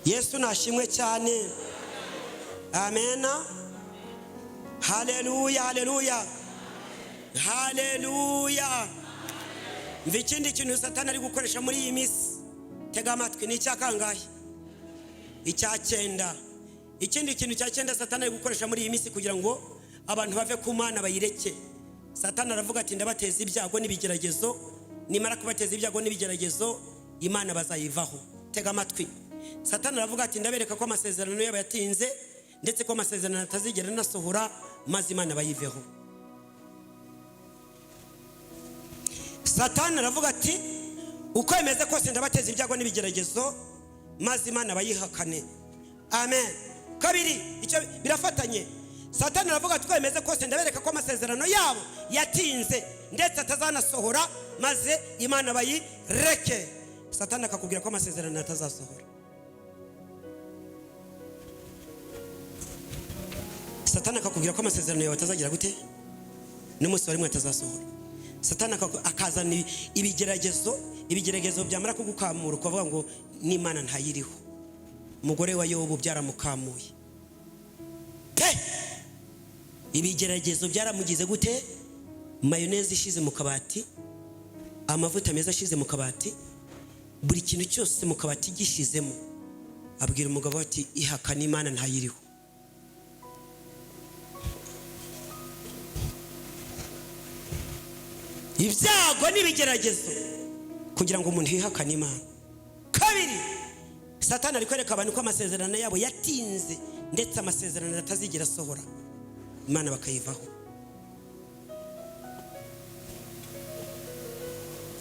Yesu nashimwe cyane. Amena. Haleluya, haleluya, haleluya. Mva ikindi kintu Satani ari gukoresha muri iyi minsi, tega amatwi, ni icya kangahe? Icya 9. Ikindi kintu cya 9 Satani ari gukoresha muri iyi minsi kugira ngo abantu bave ku Mana bayireke. Satani aravuga ati ndabateza ibyago n'ibigeragezo, nimara kubateza ibyago n'ibigeragezo Imana bazayivaho. Tega amatwi. Satani aravuga ati ndabereka ko amasezerano yabo yatinze, ndetse ko amasezerano atazigera anasohora, maze Imana bayiveho. Satani aravuga ati uko bimeze kose ndabateza ibyago n'ibigeragezo, maze Imana bayihakane. Amen. Kabiri, icyo birafatanye. Satani aravuga ati uko bimeze kose ndabereka ko amasezerano yabo yatinze, ndetse atazanasohora, maze Imana bayireke. Satani akakubwira ko amasezerano atazasohora. Satani akakubwira ko amasezerano yawe atazagira gute? N'umunsi warimwe atazasohora. Satani akazana ibigeragezo, ibigeragezo byamara kugukamura ukavuga ngo n'Imana ntayiriho. Umugore wa Yobu byaramukamuye pe! Ibigeragezo byaramugize gute? Mayoneze ishize mu kabati, amavuta meza ashize mu kabati, buri kintu cyose mu kabati gishizemo. Abwira umugabo ati ihakana Imana ntayiriho. Ibyago n'ibigeragezo kugira ngo umuntu yihakane Imana. Kabiri, Satani ari kwereka abantu ko amasezerano yabo yatinze, ndetse amasezerano atazigera asohora, Imana bakayivaho.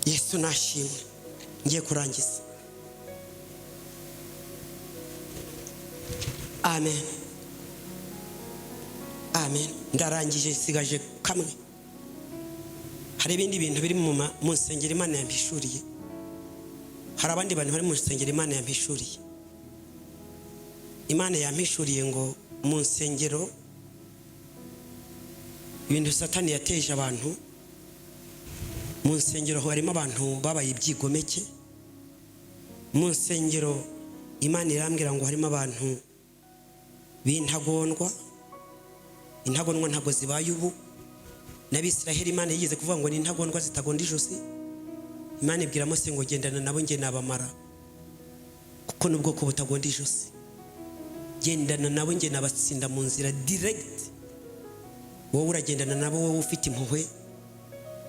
Yesu nashimwe. Ngiye kurangiza. Amen, amen. Ndarangije, nsigaje kamwe. Hari ibindi bintu biri mu nsengero Imana yampishuriye. Hari abandi bantu bari mu nsengero Imana yampishuriye. Imana yampishuriye ngo mu nsengero ibintu Satani yateje abantu Mu nsengero harimo abantu babaye ibyigomeke. Mu nsengero Imana irambwira ngo harimo abantu b'intagondwa. Intagondwa ntabwo zibaye ubu. N'Abisiraheli Imana yigeze kuvuga ngo ni intagondwa zitagonda ijosi. Imana ibwira Mose ngo gendana nabo nge nabamara, kuko n'ubwoko butagonda ijosi. Gendana nabo nge nabatsinda mu nzira direct. Wowe uragendana nabo, wowe ufite impuhwe,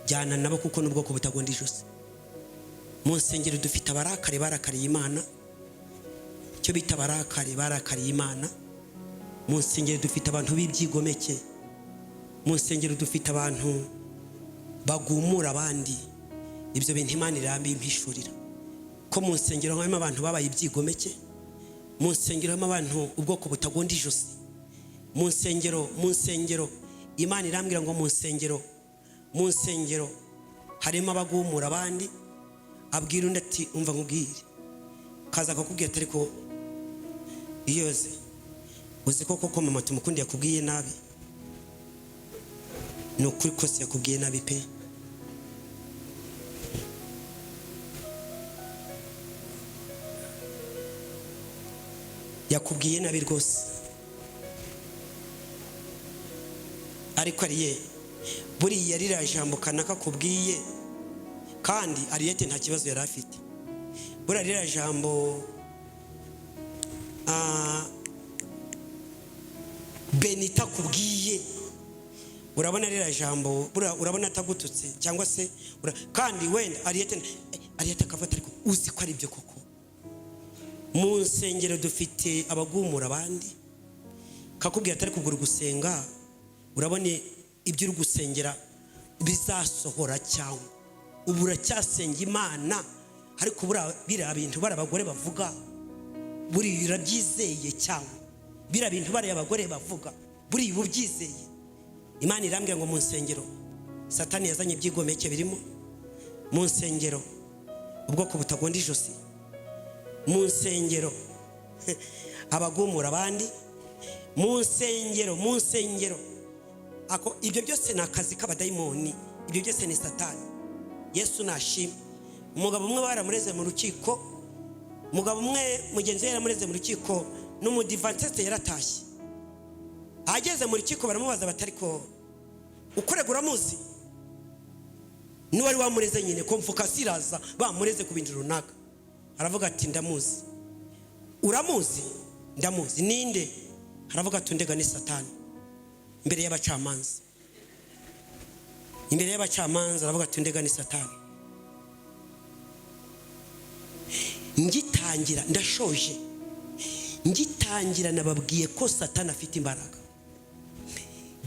jyana nabo kuko n'ubwoko butagonda ijosi. Mu nsengero dufite abarakare barakariye Imana, icyo bita abarakare barakariye Imana. Mu nsengero dufite abantu b'ibyigomeke. Mu nsengero dufite abantu bagumura abandi. Ibyo bintu Imana irambimpishyurira ko mu nsengero harimo abantu babaye ibyigomeke. Mu nsengero harimo abantu ubwoko butagonda ijosi. Mu nsengero Imana irambwira ngo mu nsengero harimo abagumura abandi. Abwira undi ati umva nkubwire, kaza akakubwira ati ariko iyoze uzi ko koko mama tumukundi yakubwiye nabi? Ni ukuri kose yakubwiye nabi pe. Yakubwiye nabi rwose. Ariko ariye buriya ririya jambo kanaka akubwiye, kandi Ariyete nta kibazo yari afite. Buriya ririya jambo Benita akubwiye, urabona ririya jambo urabona atagututse cyangwa se kandi wenda Ariyete akavuga ariko uzi ko ari byo koko. Mu nsengero dufite abagumura abandi, kakubwira atari kugura gusenga, urabona ibyo uri gusengera bizasohora cyangwa ubu uracyasenga Imana, ariko biriya bintu bari abagore bavuga buriya urabyizeye cyangwa biriya bintu bari abagore bavuga buriya ubyizeye. Imana irambwira ngo mu nsengero Satani yazanye ibyigomeke birimo. Mu nsengero ubwoko butagonda ijosi. Mu nsengero abagumura abandi. Mu nsengero ako ibyo byose ni akazi k'abadayimoni, ibyo byose ni Satani. Yesu nashimwe. Umugabo umwe baramureze mu rukiko, umugabo umwe mugenzi we yaramureze mu rukiko, n'umudivantiste yaratashye. Ageze mu rukiko baramubaza bati ariko ukurega uramuzi? N'uwari wamureze nyine komfukasi iraza bamureze ku bintu runaka. Aravuga ati ndamuzi. Uramuzi? Ndamuzi. Ninde? Aravuga ati ndega ni Satani. Imbere y'abacamanza, imbere y'abacamanza aravuga ati ndega ni Satani. Ngitangira ndashoje, ngitangira nababwiye ko Satani afite imbaraga.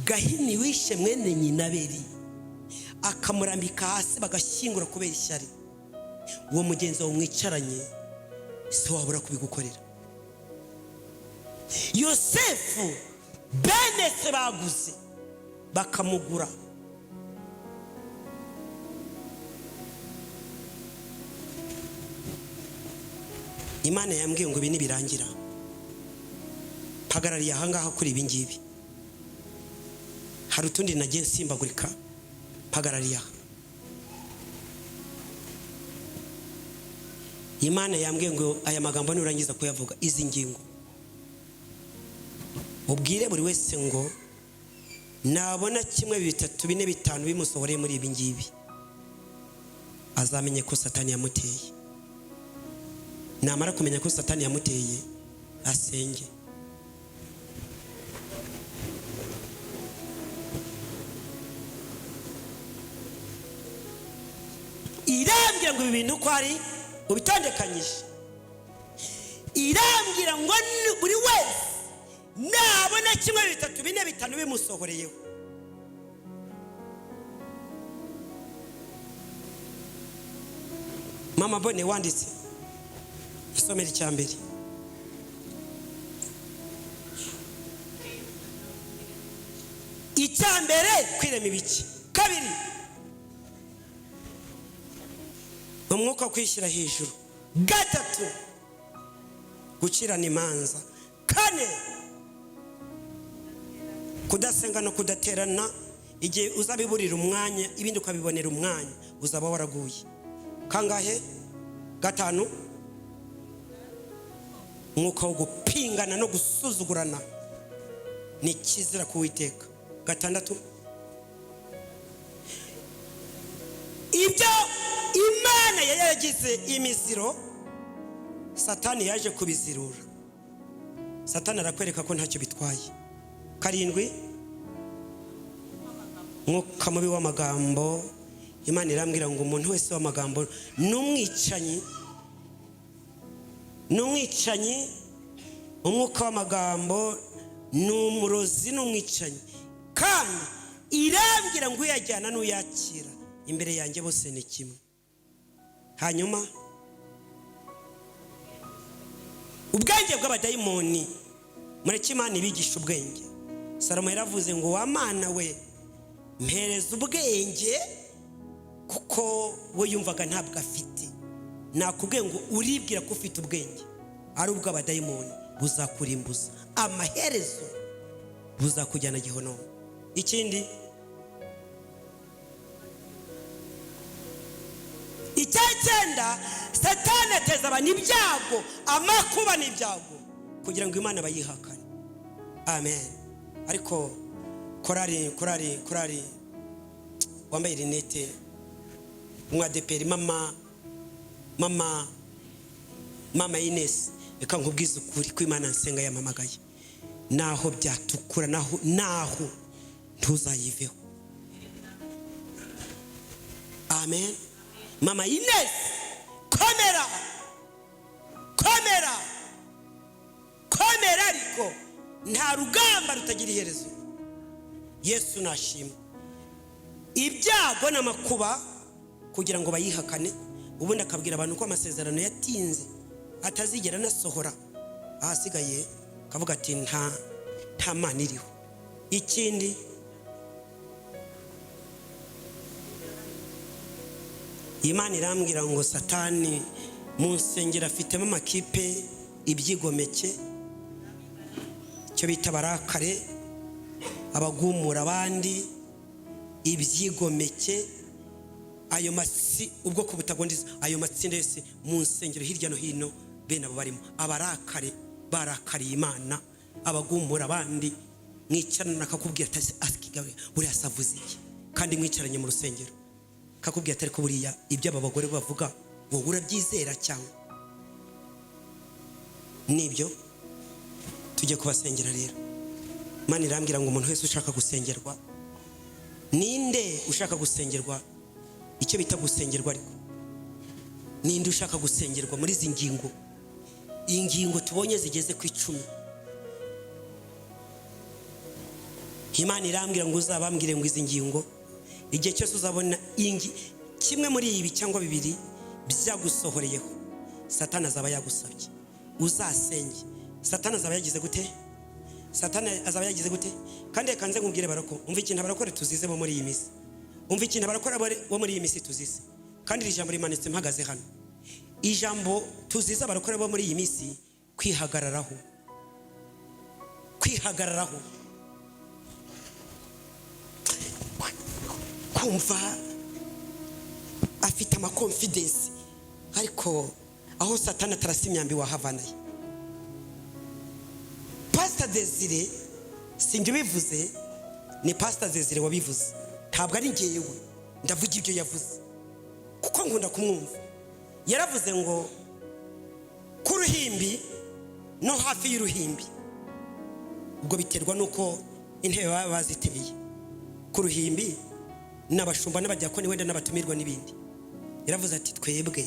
Gahini wishe mwene nyina Abeli akamurambika hasi bagashyingura kubera ishyari, uwo mugenzi wawe mwicaranye si wabura kubigukorera. Yosefu bene se baguze bakamugura. Imana yambwiye ngo ibi nibirangira mpagarariye ahangaha kuri ibi ngibi. Hari utundi nagiye nsimbagurika mpagarariye aha. Imana yambwiye ngo aya magambo nurangiza kuyavuga, izi ngingo ubwire buri wese ngo nabona kimwe bitatu bine bitanu bimusohoreye muri ibi ngibi, azamenye ko Satani yamuteye. Namara kumenya ko Satani yamuteye asenge. Irambwira ngo ibi bintu ko ari ubitondekanyije. Irambwira ngo buri wese nabona kimwe bitatu bine bitanu bimusohoreyeho. Mama Bone wanditse isomero icya mbere. Icya mbere kwirema ibiki. Kabiri umwuka wo kwishyira hejuru. Gatatu gucirana imanza. Kane kudasenga no kudaterana. Igihe uzabiburira umwanya ibindi ukabibonera umwanya. Uzaba waraguye. Kangahe? Gatanu, umwuka wo gupingana no gusuzugurana ni ikizira kuwiteka. Gatandatu, ibyo Imana yari yaragize imiziro, Satani yaje kubizirura. Satani arakwereka ko ntacyo bitwaye. Karindwi, umwuka mubi w'amagambo. Imana irambwira ngo umuntu wese w'amagambo ni umwicanyi, ni umwicanyi. Umwuka w'amagambo ni umurozi, ni umwicanyi. Kandi irambwira ngo uyajyana n'uyakira imbere yanjye bose ni kimwe. Hanyuma ubwenge bw'abadayimoni, mureke Imana ibigisha ubwenge. Salomo yaravuze ngo: "Wa Mana we, mpereza ubwenge," kuko we yumvaga ntabwo afite. Nakubwiye ngo uribwira ko ufite ubwenge ari ubw'abadayimoni, buzakurimbuza, amaherezo buzakujyana gihonomo. Ikindi, icya cyenda, Satani ateza abantu ibyago, amakuba n'ibyago, kugira ngo Imana bayihakane. Amen. Ariko korari, korari, korari wambaye rinete, umwadeperi, mama, mama, mama Inesi, reka nkubwize ukuri ko Imana nsenga yamamagaye, naho byatukura, naho ntuzayiveho. Amen. Mama Inesi, komera, komera, komera, ariko nta rugamba rutagira iherezo. Yesu nashima. Ibyago n'amakuba kugira ngo bayihakane, ubundi akabwira abantu ko amasezerano yatinze, atazigera anasohora, ahasigaye akavuga ati nta Mana iriho. Ikindi, Imana irambwira ngo Satani mu nsengero afitemo amakipe, ibyigomeke, icyo bita abarakare, abagumura abandi, ibyigomeke, ayo masi, ubwoko butagondeza, ayo matsinda yose mu nsengero hirya no hino, bene abo barimo abarakare, barakariye Imana, abagumura abandi. Mwicarana akakubwira ati: "Asigawe buriya asavuze iki?" Kandi mwicaranye mu rusengero, akakubwira ati: "Ariko buriya ibyo aba bagore bavuga wowe urabyizera?" Cyangwa nibyo. Tujye kubasengera rero. Imana irambwira ngo umuntu wese ushaka gusengerwa, ninde ushaka gusengerwa? Icyo bita gusengerwa, ariko ninde ushaka gusengerwa muri izi ngingo? Iyi ngingo tubonye zigeze ku 10. Imana irambwira ngo uzabambwire ngo izi ngingo, igihe cyose uzabona kimwe muri ibi cyangwa bibiri byagusohoreyeho, Satani azaba yagusabye uzasenge. Satani azaba yagize gute? Satani azaba yagize gute? Kandi reka nze nkubwire, barako, umva ikintu abarakora tuzize bo muri iyi minsi, umva ikintu abarakora bo muri iyi minsi tuzize. Kandi iri jambo rimanitse mpagaze hano, ijambo tuzize abarakora bo muri iyi minsi: kwihagararaho, kwihagararaho, kumva afite ama confidence, ariko aho Satani atarasa imyambi wahavanaye. Pasita Desire, sinjye ubivuze, ni Pasita Desire wabivuze, ntabwo ari ngewe. Ndavuga ibyo yavuze kuko nkunda kumwumva. Yaravuze ngo ku ruhimbi no hafi y'uruhimbi, ubwo biterwa n'uko intebe baba baziteye, ku ruhimbi n'abashumba n'abadiyakoni, wenda n'abatumirwa n'ibindi. Yaravuze ati: "Twebwe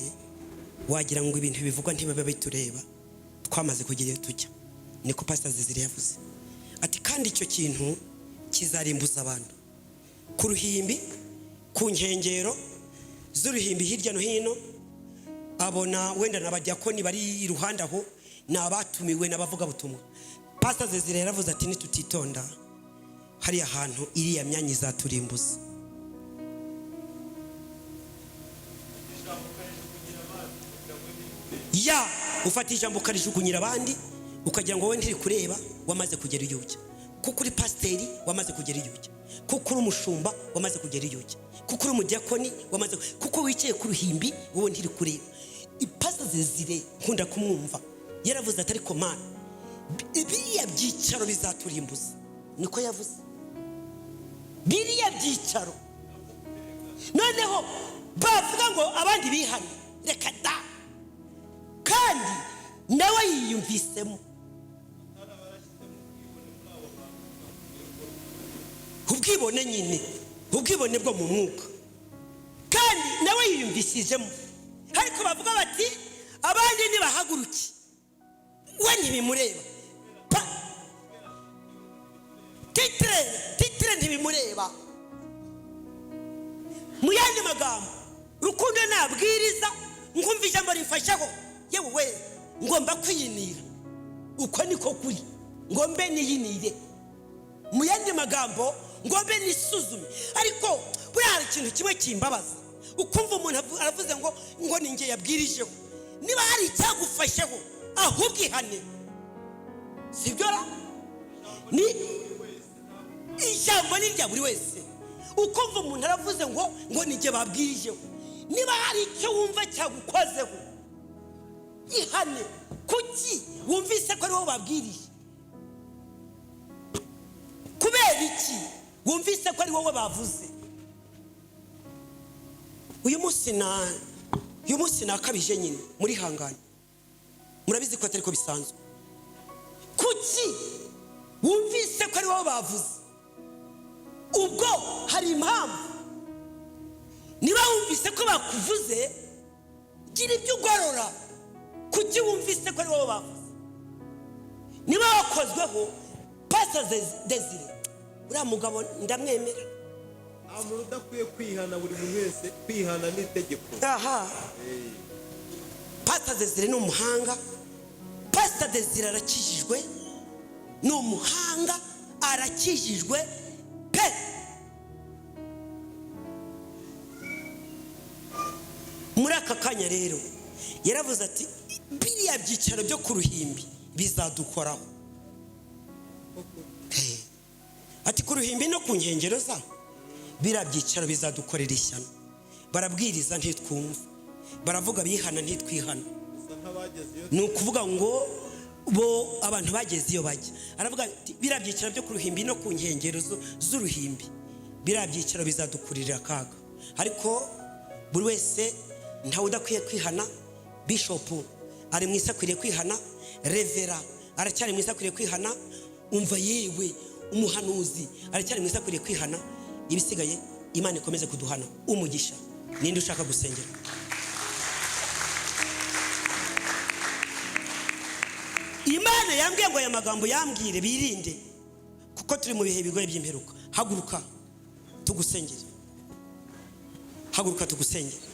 wagira ngo ibintu bivugwa ntibibe bitureba, twamaze kugira iyo tujya." Niko Pasita Zizire yavuze, ati kandi icyo kintu kizarimbuza abantu ku ruhimbi, ku nkengero z'uruhimbi, hirya no hino. Abona wenda n'abadiyakoni bari iruhande aho, ni abatumiwe n'abavugabutumwa. Pasita Zizire yaravuze ati: "Nitutitonda, hariya hantu iriya myanya izaturimbuza." Ya ufata ijambo ukarijugunyira abandi, ukagira ngo wowe ntiri kureba, wamaze kugera iyo ujya, kuko uri pasiteri wamaze kugera iyo ujya, kuko uri umushumba wamaze kugera iyo ujya, Kuko uri umudiyakoni wamaze, kuko wicaye ku ruhimbi, wowe ntiri kureba. Ipasa Zezire nkunda kumwumva, yaravuze ati: "Ariko Mana, biriya byicaro bizaturimbuza." Niko yavuze, biriya byicaro. Noneho bavuga ngo abandi bihane, reka da! Kandi nawe yiyumvisemo ubwibone nyine, ubwibone bwo mu mwuka, kandi nawe yiyumvishijemo. Ariko bavuga bati: "Abandi nibahaguruke," we ntibimureba. Titre, titre ntibimureba. Mu yandi magambo, Rukundo nabwiriza nkumva ijambo rimfashaho, yewe we, ngomba kwiyinira. Uko niko kuri, ngombe niyinire. Mu yandi magambo, ngombe nisuzume. Ariko buriya hari ikintu kimwe kimbabaza, ukumva umuntu aravuze ngo ni njye yabwirijeho. Niba hari icyagufasheho, ahubwo ihane, sibyo ra? Ni ijambo ni irya buri wese. Ukumva umuntu aravuze ngo ni njye babwirijeho. Niba hari icyo wumva cyagukozeho, ihane. Kuki wumvise ko ari wowe babwirije? Kubera iki wumvise ko ari wowe bavuze? Uyu munsi nakabije nyine, muri hangane, murabizi ko atari ko bisanzwe. Kuki wumvise ko ari wowe bavuze? Ubwo hari impamvu. Niba wumvise ko bakuvuze, gira ibyo ugorora. Kuki wumvise ko ari wowe bavuze? Niba wakozweho, Pasa Desire, uriya mugabo ndamwemera. Nta muntu udakwiye kwihana, buri muntu wese kwihana ni itegeko. Aha Pasa Desire ni umuhanga. Pasa Desire arakijijwe, ni umuhanga, arakijijwe pe. Muri aka kanya rero yaravuze ati: "Biriya byicaro byo ku ruhimbi bizadukoraho." Ati: "Ku ruhimbi no ku nkengero zaho, biriya byicaro bizadukorera ishyano. Barabwiriza ntitwumva, baravuga bihana ntitwihana." Gusa nk'abageze iyo Ni ukuvuga ngo bo abantu bageze iyo bajya. Aravuga ati: "Biriya byicaro byo ku ruhimbi no ku nkengero z'uruhimbi, biriya byicaro bizadukururira akaga." Ariko buri wese, ntawe udakwiye kwihana. Bishopu ari mu isi, akwiriye kwihana. Revera aracyari mu isi, akwiriye kwihana. Umva yewe, umuhanuzi aracyari mu isi, akwiriye kwihana. Ibisigaye, Imana ikomeze kuduhana umugisha. Ninde ushaka gusengera? Imana yambwiye ngo aya magambo yambwire birinde, kuko turi mu bihe bigoye by'imperuka. Haguruka tugusengere, haguruka tugusengere.